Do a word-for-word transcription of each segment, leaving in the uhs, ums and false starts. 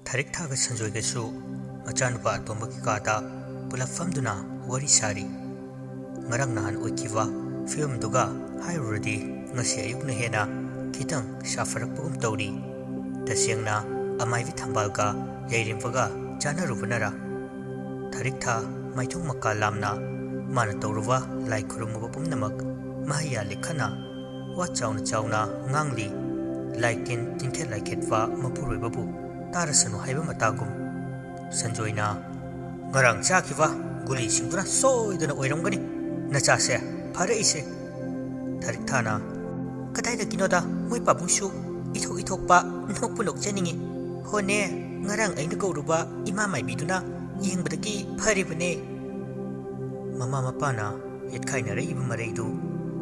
ꯊꯔꯤꯛꯊꯥꯒ ꯁꯟꯖꯣꯏꯒꯁꯨ ꯃꯆꯥꯅꯨꯄꯥ ꯑꯇꯣꯝꯕꯒꯤ ꯀꯥꯗ ꯄꯨꯂꯞ ꯐꯝꯗꯨꯅ ꯋꯥꯔꯤ ꯁꯥꯔꯤ꯫ ꯉꯔꯥꯡ ꯅꯍꯥꯟ ꯑꯣꯏꯈꯤꯕ ꯐꯤꯕꯝꯗꯨꯒ ꯍꯥꯏꯔꯨꯔꯗꯤ ꯉꯁꯤ ꯑꯌꯨꯛꯅ ꯍꯦꯟꯅ ꯈꯤꯇꯪ ꯁꯥꯐꯔꯛꯄꯒꯨꯝ ꯇꯧꯔꯤ꯫ ꯇꯁꯦꯡꯅ ꯑꯃꯥꯏꯕꯤ ꯊꯝꯕꯥꯜꯒ ꯌꯥꯏꯔꯦꯝꯕꯒ ꯆꯥꯟꯅꯔꯨꯕꯅꯔꯥ? ꯊꯔꯤꯛꯊꯥ ꯃꯥꯏꯊꯣꯡ ꯃꯀꯥ ꯂꯥꯝꯅ ꯃꯥꯅ ꯇꯧꯔꯨꯕ ꯂꯥꯏ ꯈꯨꯔꯨꯝꯃꯨꯕ ꯄꯨꯝꯅꯃꯛ ꯃꯍꯩ ꯌꯥꯜꯂꯦ ꯈꯟꯅ ꯋꯥ ꯆꯥꯎꯅ ꯆꯥꯎꯅ ꯉꯥꯡꯂꯤ꯫ ꯂꯥꯏ ꯇꯤꯟ ꯇꯤꯟꯈꯦꯠ ꯂꯥꯏꯈꯦꯠꯄ ꯃꯄꯨꯔꯣꯏꯕꯕꯨ ꯇꯥꯔꯁꯅꯨ ꯍꯥꯏꯕ ꯃꯇꯥꯒꯨꯝ꯫ ꯁꯟꯖꯣꯏꯅ, "ꯉꯔꯥꯡ ꯆꯥꯈꯤꯕ ꯒꯨꯂꯤꯁꯤꯡꯗꯨꯅ ꯁꯣꯏꯗꯅ ꯑꯣꯏꯔꯝꯒꯅꯤ ꯅꯆꯥꯁꯦ ꯐꯔꯛꯏꯁꯦ꯫" ꯊꯔꯤꯛꯊꯥꯅ, "ꯀꯗꯥꯏꯗꯒꯤꯅꯣꯗ, ꯃꯣꯏ ꯄꯥꯕꯨꯡꯁꯨ ꯏꯊꯣꯛ ꯏꯊꯣꯛꯄ ꯅꯣꯛꯄꯨ ꯅꯣꯛꯆꯅꯤꯡꯉꯤ꯫ ꯍꯣꯅꯦ, ꯉꯔꯥꯡ ꯑꯩꯅ ꯀꯧꯔꯨꯕ ꯏꯃꯥ ꯃꯥꯏꯕꯤꯗꯨꯅ ꯌꯦꯡꯕꯗꯒꯤ ꯐꯔꯤꯕꯅꯦ꯫" ꯃꯃꯥ ꯃꯄꯥꯅ ꯌꯦꯠꯈꯥꯏꯅꯔꯛꯏꯕ ꯃꯔꯩꯗꯨ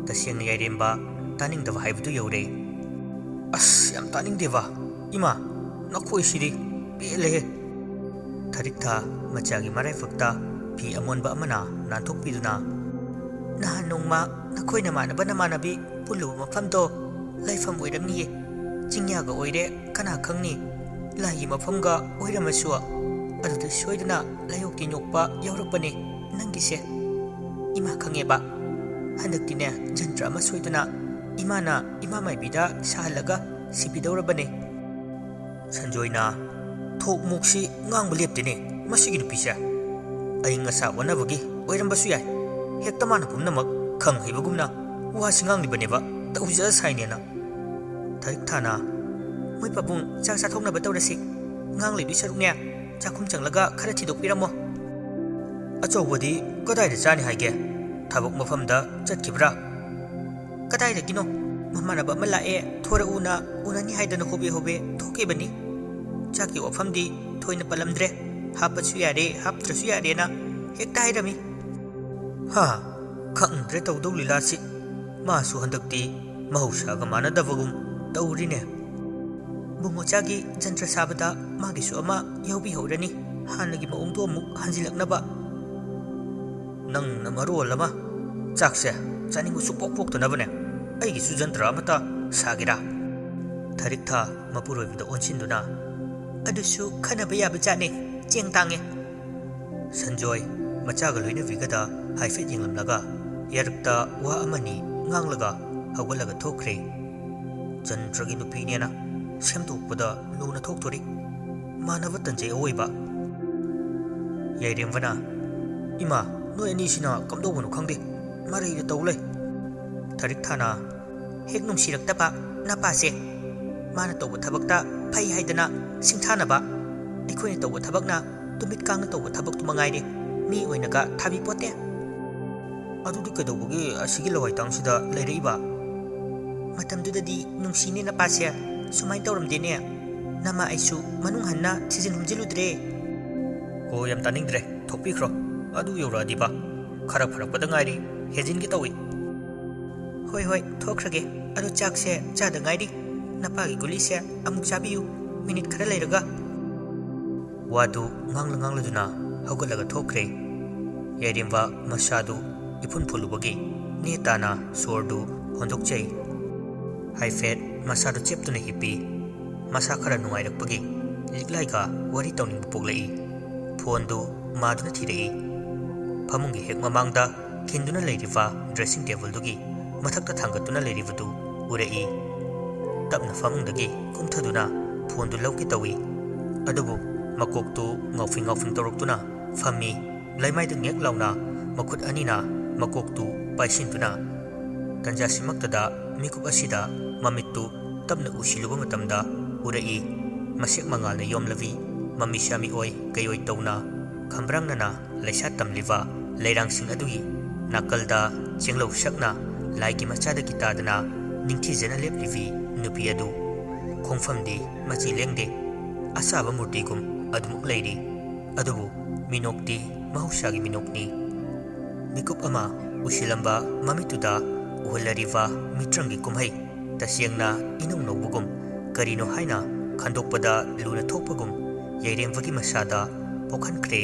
ꯇꯁꯦꯡꯅ ꯌꯥꯏꯔꯦꯝꯕ ꯇꯥꯅꯤꯡꯗꯕ ꯍꯥꯏꯕꯗꯨ ꯌꯧꯔꯦ꯫ "ꯑꯁ, ꯌꯥꯝ ꯇꯥꯅꯤꯡꯗꯦꯕ꯫ ꯏꯃꯥ, ꯅꯈꯣꯏꯁꯤꯗꯤ ꯄꯦꯜꯂꯦꯍꯦ꯫" ꯊꯔꯤꯛꯊꯥ ꯃꯆꯥꯒꯤ ꯃꯔꯥꯏꯐꯛꯇ ꯐꯤ ꯑꯃꯣꯟꯕ ꯑꯃꯅ ꯅꯥꯟꯊꯣꯛꯄꯤꯗꯨꯅ, "ꯅꯍꯥꯟ ꯅꯣꯡꯃ ꯅꯈꯣꯏ ꯅꯃꯥꯟꯅꯕ ꯅꯃꯥꯟꯅꯕꯤ ꯄꯨꯜꯂꯨꯕ ꯃꯐꯝꯗꯣ ꯂꯩꯐꯝ ꯑꯣꯏꯔꯝꯅꯤꯌꯦ꯫ ꯆꯤꯡꯌꯥꯒ ꯑꯣꯏꯔꯦ, ꯀꯅꯥ ꯈꯪꯅꯤ? ꯂꯥꯏꯒꯤ ꯃꯐꯝꯒ ꯑꯣꯏꯔꯝꯃꯁꯨ꯫ ꯑꯗꯨꯗ ꯁꯣꯏꯗꯅ ꯂꯥꯏꯑꯣꯛ ꯇꯤꯟꯑꯣꯛꯄ ꯌꯥꯎꯔꯛꯄꯅꯦ ꯅꯪꯒꯤꯁꯦ꯫ ꯏꯃꯥ ꯈꯪꯉꯦꯕ꯫ ꯍꯟꯗꯛꯇꯤꯅꯦ, ꯖꯟꯇ꯭ꯔ ꯑꯃ ꯁꯣꯏꯗꯅ ꯏꯃꯥꯅ ꯏꯃꯥ ꯃꯥꯏꯕꯤꯗ ꯁꯥꯍꯜꯂꯒ ꯁꯤꯕꯤꯗꯧꯔꯕꯅꯦ꯫" ꯁꯟꯖꯣꯏꯅ, "ꯊꯣꯛ ꯃꯣꯛꯁꯤ ꯉꯥꯡꯕ ꯂꯦꯞꯇꯦꯅꯦ ꯃꯁꯤꯒꯤ ꯅꯨꯄꯤꯁꯦ꯫ ꯑꯏꯪ ꯑꯁꯥ ꯑꯣꯟꯅꯕꯒꯤ ꯑꯣꯏꯔꯝꯕꯁꯨ ꯌꯥꯏ꯫ ꯍꯦꯛꯇ ꯃꯥꯅ ꯄꯨꯝꯅꯃꯛ ꯈꯪ ꯍꯩꯕꯒꯨꯝꯅ ꯋꯥꯁꯤ ꯉꯥꯡꯂꯤꯕꯅꯦꯕ, ꯇꯧꯖ ꯁꯥꯏꯅꯦꯅ꯫" ꯊꯔꯤꯛꯊꯥꯅ, "ꯃꯣꯏ ꯄꯥꯕꯨꯡ, ꯆꯥꯛ ꯆꯥꯊꯣꯛꯅꯕ ꯇꯧꯔꯁꯤ꯫ ꯉꯥꯡ ꯂꯩꯗꯣꯏ ꯁꯔꯨꯛꯅꯦ, ꯆꯥꯛꯈꯨꯝ ꯆꯪꯂꯒ ꯈꯔ ꯊꯤꯗꯣꯛꯄꯤꯔꯝꯃꯣ꯫" "ꯑꯆꯧꯕꯗꯤ ꯀꯗꯥꯏꯗ ꯆꯥꯅꯤ ꯍꯥꯏꯒꯦ? ꯊꯕꯛ ꯃꯐꯝꯗ ꯆꯠꯈꯤꯕ꯭ꯔꯥ?" "ꯀꯗꯥꯏꯗꯒꯤꯅꯣ? ꯃꯃꯥꯟꯅꯕ ꯑꯃ ꯂꯥꯛꯑꯦ, ꯊꯣꯔꯛꯎꯅ ꯎꯅꯅꯤ ꯍꯥꯏꯗꯅ ꯍꯣꯕꯦ ꯍꯣꯕꯦ ꯊꯣꯛꯈꯤꯕꯅꯤ꯫ ꯆꯥꯛꯀꯤ ꯋꯥꯐꯝꯗꯤ ꯊꯣꯏꯅ ꯄꯜꯂꯝꯗ꯭ꯔꯦ꯫ ꯍꯥꯞꯄꯁꯨ ꯌꯥꯔꯦ, ꯍꯥꯞꯇ꯭ꯔꯁꯨ ꯌꯥꯔꯦꯅ ꯍꯦꯛꯇ ꯍꯥꯏꯔꯝꯃꯤ꯫" ꯍꯥ, ꯈꯪꯗ꯭ꯔꯦ ꯇꯧꯗꯧ ꯂꯤꯂꯥꯁꯤ꯫ ꯃꯥꯁꯨ ꯍꯟꯗꯛꯇꯤ ꯃꯍꯧꯁꯥꯒ ꯃꯥꯟꯅꯗꯕꯒꯨꯝ ꯇꯧꯔꯤꯅꯦ꯫ ꯏꯕꯨꯡꯉꯣꯆꯥꯒꯤ ꯖꯟꯇ꯭ꯔ ꯁꯥꯕꯗ ꯃꯥꯒꯤꯁꯨ ꯑꯃ ꯌꯥꯎꯕꯤꯍꯧꯔꯅꯤ, ꯍꯥꯟꯅꯒꯤ ꯃꯑꯣꯡꯗꯣ ꯑꯃꯨꯛ ꯍꯟꯖꯤꯜꯂꯛꯅꯕ꯫ ꯅꯪꯅ ꯃꯔꯣꯜ ꯑꯃ ꯆꯥꯛꯁꯦ ꯆꯥꯅꯤꯡꯕ ꯁꯨꯡꯄꯣꯛ ꯄꯣꯛꯇꯅꯕꯅꯦ꯫ ꯑꯩꯒꯤꯁꯨ ꯖꯟꯇ꯭ꯔ ꯑꯃꯇ ꯁꯥꯒꯦꯔꯥ? ꯊꯔꯤꯛꯊꯥ ꯃꯄꯨꯔꯣꯏꯕꯗ ꯑꯣꯟꯁꯤꯟꯗꯨꯅ, ꯑꯗꯨꯁꯨ ꯈꯟꯅꯕ ꯌꯥꯕ ꯖꯥꯠꯅꯦ, ꯆꯦꯡ ꯇꯥꯡꯉꯦ꯫ ꯁꯟꯖꯣꯏ ꯃꯆꯥꯒ ꯂꯣꯏꯅꯕꯤꯒꯗ ꯍꯥꯏꯐꯦꯠ ꯌꯦꯡꯂꯝꯂꯒ ꯌꯥꯔꯛꯇ ꯋꯥ ꯑꯃꯅꯤ ꯉꯥꯡꯂꯒ ꯍꯧꯒꯠꯂꯒ ꯊꯣꯛꯈ꯭ꯔꯦ꯫ ꯖꯟꯇ꯭ꯔꯒꯤ ꯅꯨꯄꯤꯅꯦꯅ ꯁꯦꯝꯗꯣꯛꯄꯗ ꯂꯨꯅ ꯊꯣꯛꯇꯣꯔꯤ꯫ ꯃꯥꯟꯅꯕ ꯇꯟꯖꯩ ꯑꯋꯣꯏꯕ꯫ ꯌꯥꯏꯔꯦꯝꯕꯅ, "ꯏꯃꯥ, ꯅꯣꯏ ꯑꯅꯤꯁꯤꯅ ꯀꯝꯗꯧꯕꯅꯣ ꯈꯪꯗꯦ, ꯃꯔꯩꯗ ꯇꯧ ꯂꯩ꯫" ꯊꯔꯤꯛꯊꯥꯅ, "ꯍꯦꯛ ꯅꯨꯡꯁꯤꯔꯛꯇꯕ ꯅꯄꯥꯁꯦ꯫ ꯃꯥꯅ ꯇꯧꯕ ꯊꯕꯛꯇ ꯐꯩ ꯍꯥꯏꯗꯅ ꯁꯤꯡꯊꯥꯅꯕ, ꯑꯩꯈꯣꯏꯅ ꯇꯧꯕ ꯊꯕꯛꯅ ꯇꯨꯃꯤꯠ ꯀꯥꯡꯅ ꯇꯧꯕ ꯊꯕꯛꯇꯨ ꯃꯉꯥꯏꯔꯦ, ꯃꯤ ꯑꯣꯏꯅꯒ ꯊꯥꯕꯤ ꯄꯣꯠꯇꯦ꯫" "ꯑꯗꯨꯗꯤ ꯀꯩꯗꯧꯕꯒꯤ ꯑꯁꯤꯒꯤ ꯂꯋꯥꯏ ꯇꯥꯡꯁꯤꯗ ꯂꯩꯔꯛꯏꯕ?" "ꯃꯇꯝꯗꯨꯗꯗꯤ ꯅꯨꯡꯁꯤꯅꯦ ꯅꯄꯥꯁꯦ, ꯁꯨꯃꯥꯏꯅ ꯇꯧꯔꯝꯗꯦꯅꯦ꯫ ꯅꯃ ꯑꯩꯁꯨ ꯃꯅꯨꯡ ꯍꯟꯅ ꯊꯤꯖꯤꯟ ꯍꯨꯝꯖꯤꯜꯂꯨꯗ꯭ꯔꯦ꯫" "ꯑꯣ, ꯌꯥꯝ ꯇꯥꯅꯤꯡꯗ꯭ꯔꯦ, ꯊꯣꯛꯄꯤꯈ꯭ꯔꯣ꯫ ꯑꯗꯨ ꯌꯧꯔꯛꯑꯗꯤꯕ ꯈꯔ ꯐꯔꯛꯄꯗ ꯉꯥꯏꯔꯤ, ꯍꯦꯟꯖꯤꯟꯒꯦ ꯇꯧꯏ꯫" "ꯍꯣꯏ, ꯍꯣꯏ, ꯊꯣꯛꯈ꯭ꯔꯒꯦ꯫ ꯑꯗꯣ ꯆꯥꯛꯁꯦ ꯆꯥꯗ ꯉꯥꯏꯔꯤ꯫ ꯅꯄꯥꯒꯤ ꯒꯨꯂꯤꯁꯦ ꯑꯃꯨꯛ ꯆꯥꯕꯤꯌꯨ, ꯃꯤꯅꯤꯠ ꯈꯔ ꯂꯩꯔꯒ꯫" ꯋꯥꯗꯨ ꯉꯥꯡꯂ ꯉꯥꯡꯂꯗꯨꯅ ꯍꯧꯒꯠꯂꯒ ꯊꯣꯛꯈ꯭ꯔꯦ꯫ ꯌꯥꯏꯔꯦꯝꯕ ꯃꯁꯥꯗꯨ ꯏꯐꯨꯟ ꯐꯨꯜꯂꯨꯕꯒꯤ ꯅꯦ ꯇꯥꯅ ꯁꯣꯔꯗꯨ ꯍꯣꯟꯗꯣꯛꯆꯩ꯫ ꯍꯥꯏꯐꯦꯠ ꯃꯁꯥꯗꯨ ꯆꯦꯞꯇꯨꯅ ꯍꯤꯞꯄꯤ꯫ ꯃꯁꯥ ꯈꯔ ꯅꯨꯡꯉꯥꯏꯔꯛꯄꯒꯤ ꯂꯤꯛꯂꯥꯏꯒ ꯋꯥꯔꯤ ꯇꯧꯅꯤꯡꯕ ꯄꯣꯛꯂꯛꯏ꯫ ꯐꯣꯟꯗꯨ ꯃꯥꯗꯨꯅ ꯊꯤꯔꯛꯏ꯫ ꯐꯃꯨꯡꯒꯤ ꯍꯦꯛ ꯃꯃꯥꯡꯗ ꯈꯤꯟꯗꯨꯅ ꯂꯩꯔꯤꯕ ꯗ꯭ꯔꯦꯁꯤꯡ ꯇꯦꯕꯜꯗꯨꯒꯤ ꯃꯊꯛꯇ ꯊꯥꯡꯒꯠꯇꯨꯅ ꯂꯩꯔꯤꯕꯗꯨ ꯎꯔꯛꯏ꯫ ꯇꯞꯅ ꯐꯃꯨꯡꯗꯒꯤ ꯀꯨꯝꯊꯗꯨꯅ ꯐꯣꯟꯗꯨ ꯂꯧꯒꯦ ꯇꯧꯏ꯫ ꯑꯗꯨꯕꯨ ꯃꯀꯣꯛꯇꯨ ꯉꯥꯎꯐꯤꯡ ꯉꯥꯎꯐꯤꯡ ꯇꯧꯔꯛꯇꯨꯅ ꯐꯝꯃꯤ꯫ ꯂꯩꯃꯥꯏꯗ ꯉꯦꯛ ꯂꯥꯎꯅ ꯃꯈꯨꯠ ꯑꯅꯤꯅ ꯃꯀꯣꯛꯇꯨ ꯄꯥꯏꯁꯤꯟꯗꯨꯅ꯫ ꯇꯟꯖꯥꯁꯤꯃꯛꯇꯗ ꯃꯤꯀꯨꯞ ꯑꯁꯤꯗ ꯃꯃꯤꯠꯇꯨ ꯇꯞꯅ ꯎꯁꯤꯜꯂꯨꯕ ꯃꯇꯝꯗ ꯎꯔꯛꯏ, ꯃꯁꯦꯛ ꯃꯉꯥꯜꯅ ꯌꯣꯝꯂꯕꯤ ꯃꯃꯤꯁꯥ ꯃꯤꯑꯣꯏ ꯀꯩꯑꯣꯏ ꯇꯧꯅ ꯈꯝꯕ꯭ꯔꯪꯅꯅ ꯂꯩꯁꯥ ꯇꯝꯂꯤꯕ ꯂꯩꯔꯥꯡꯁꯤꯡ ꯑꯗꯨꯒꯤ ꯅꯥꯀꯜꯗ ꯆꯦꯡꯂꯧ ꯁꯛꯅ ꯂꯥꯏꯒꯤ ꯃꯆꯥꯗꯒꯤ ꯇꯥꯗꯅ ꯅꯤꯡꯊꯤꯖꯅ ꯂꯦꯞꯂꯤꯕꯤ ꯅꯨꯄꯤ ꯑꯗꯨ꯫ ꯈꯣꯡꯐꯝꯗꯤ ꯃꯆꯤ ꯂꯦꯡꯗꯦ, ꯑꯁꯥꯕ ꯃꯨꯔꯇꯤꯒꯨꯝ ꯑꯗꯨꯃꯛ ꯂꯩꯔꯤ꯫ ꯑꯗꯨꯕꯨ ꯃꯤꯅꯣꯛꯇꯤ ꯃꯍꯧꯁꯥꯒꯤ ꯃꯤꯅꯣꯛꯅꯤ꯫ ꯃꯤꯀꯨꯞ ꯑꯃ ꯎꯁꯤꯜꯂꯝꯕ ꯃꯃꯤꯠꯇꯨꯗ ꯎꯍꯜꯂꯔꯤꯕ ꯃꯤꯇ꯭ꯔꯪꯒꯤ ꯀꯨꯝꯍꯩ ꯇꯁꯦꯡꯅ ꯏꯅꯧ ꯅꯧꯕꯒꯨꯝ, ꯀꯔꯤꯅꯣ ꯍꯥꯏꯅ ꯈꯟꯗꯣꯛꯄꯗ ꯂꯨꯅ ꯊꯣꯛꯄꯒꯨꯝ ꯌꯥꯏꯔꯦꯝꯕꯒꯤ ꯃꯁꯥꯗ ꯄꯣꯛꯍꯟꯈ꯭ꯔꯦ꯫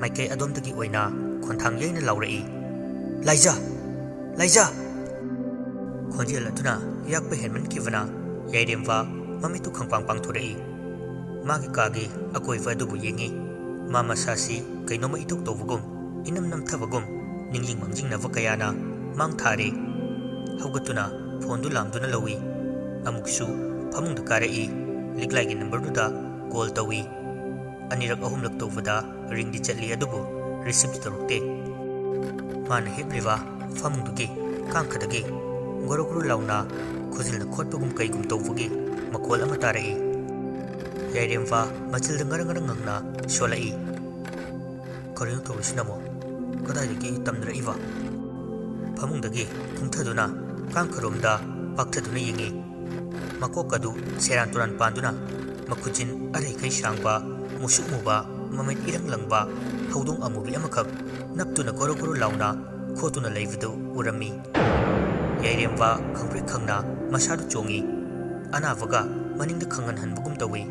ꯃꯥꯏꯀꯩ ꯑꯗꯣꯝꯗꯒꯤ ꯑꯣꯏꯅ ꯈꯣꯟꯊꯥꯡ ꯌꯩꯅ ꯂꯥꯎꯔꯛꯏ, "ꯂꯥꯏꯖꯥ! ꯂꯥꯏꯖꯥ!" ꯈꯣꯟꯖꯦꯜ ꯑꯗꯨꯅ ꯌꯥꯛꯄ ꯍꯦꯟꯃꯟꯈꯤꯕꯅ ꯌꯥꯏꯔꯦꯝꯕ ꯃꯃꯤꯠꯇꯨ ꯈꯪꯄꯥꯡ ꯄꯥꯡꯊꯣꯔꯛꯏ꯫ ꯃꯥꯒꯤ ꯀꯥꯒꯤ ꯑꯀꯣꯏꯕ ꯑꯗꯨꯕꯨ ꯌꯦꯡꯉꯤ꯫ ꯃꯥ ꯃꯁꯥꯁꯤ ꯀꯩꯅꯣꯝꯃ ꯏꯇꯧ ꯇꯧꯕꯒꯨꯝ, ꯏꯅꯝ ꯅꯝꯊꯕꯒꯨꯝ, ꯅꯤꯡꯖꯤꯡ ꯃꯥꯡꯖꯤꯡꯅꯕ ꯀꯌꯥꯅ ꯃꯥꯡ ꯊꯥꯔꯦ꯫ ꯍꯧꯒꯠꯇꯨꯅ ꯐꯣꯟꯗꯨ ꯂꯥꯝꯗꯨꯅ ꯂꯧꯏ꯫ ꯑꯃꯨꯛꯁꯨ ꯐꯃꯨꯡꯗ ꯀꯥꯔꯛꯏ꯫ ꯂꯤꯛꯂꯥꯏꯒꯤ ꯅꯝꯕꯔꯗꯨꯗ ꯀꯣꯜ ꯇꯧꯏ꯫ ꯑꯅꯤꯔꯛ ꯑꯍꯨꯝꯂꯛ ꯇꯧꯕꯗ ꯔꯤꯡꯗꯤ ꯆꯠꯂꯤ, ꯑꯗꯨꯕꯨ ꯔꯤꯁꯤꯞꯇꯤ ꯇꯧꯔꯛꯇꯦ꯫ ꯃꯥꯅ ꯍꯤꯞꯂꯤꯕ ꯐꯃꯨꯡꯗꯨꯒꯤ ꯀꯥꯡꯈꯗꯒꯤ ꯒꯣꯔꯣ ꯒꯣꯔꯣ ꯂꯥꯎꯅ ꯈꯨꯖꯤꯜꯅ ꯈꯣꯠꯄꯒꯨꯝ ꯀꯩꯒꯨꯝ ꯇꯧꯕꯒꯤ ꯃꯈꯣꯜ ꯑꯃ ꯇꯥꯔꯛꯏ꯫ ꯌꯥꯏꯔꯦꯝꯕ ꯃꯆꯤꯜꯗ ꯉꯔꯪ ꯉꯔꯪ ꯉꯪꯅ ꯁꯣꯜꯂꯛꯏ꯫ "ꯀꯔꯤꯅꯣ ꯇꯧꯔꯤꯁꯤꯅ ꯑꯃꯨꯛ? ꯀꯗꯥꯏꯗꯒꯤ ꯇꯝꯅꯔꯛꯏꯕ?" ꯐꯃꯨꯡꯗꯒꯤ ꯀꯨꯝꯊꯗꯨꯅ ꯀꯥꯡꯈꯔꯣꯝꯗ ꯄꯥꯛꯊꯗꯨꯅ ꯌꯦꯡꯉꯤ꯫ ꯃꯀꯣꯛ ꯑꯗꯨ ꯁꯦꯔꯥꯟ ꯇꯨꯔꯥꯟ ꯄꯥꯟꯗꯨꯅ ꯃꯈꯨꯖꯤꯟ ꯑꯔꯩꯈꯩ ꯁꯥꯡꯕ, ꯃꯨꯁꯨꯛ ꯃꯨꯕ, ꯃꯃꯤꯠ ꯏꯔꯪ ꯂꯪꯕ ꯍꯧꯗꯣꯡ ꯑꯃꯨꯕꯤ ꯑꯃꯈꯛ ꯅꯞꯇꯨꯅ ꯒꯣꯔꯣ ꯒꯣꯔꯣ ꯂꯥꯎꯅ ꯈꯣꯠꯇꯨꯅ ꯂꯩꯕꯗꯨ ꯎꯔꯝꯃꯤ꯫ ꯌꯥꯏꯔꯦꯝꯕ ꯈꯪꯄ꯭ꯔꯦꯛ ꯈꯪꯅ ꯃꯁꯥꯗꯨ ꯆꯣꯡꯉꯤ꯫ ꯑꯅꯥꯕꯒ ꯃꯅꯤꯡꯗ ꯈꯪꯍꯟꯍꯟꯕꯒꯨꯝ ꯇꯧꯏ꯫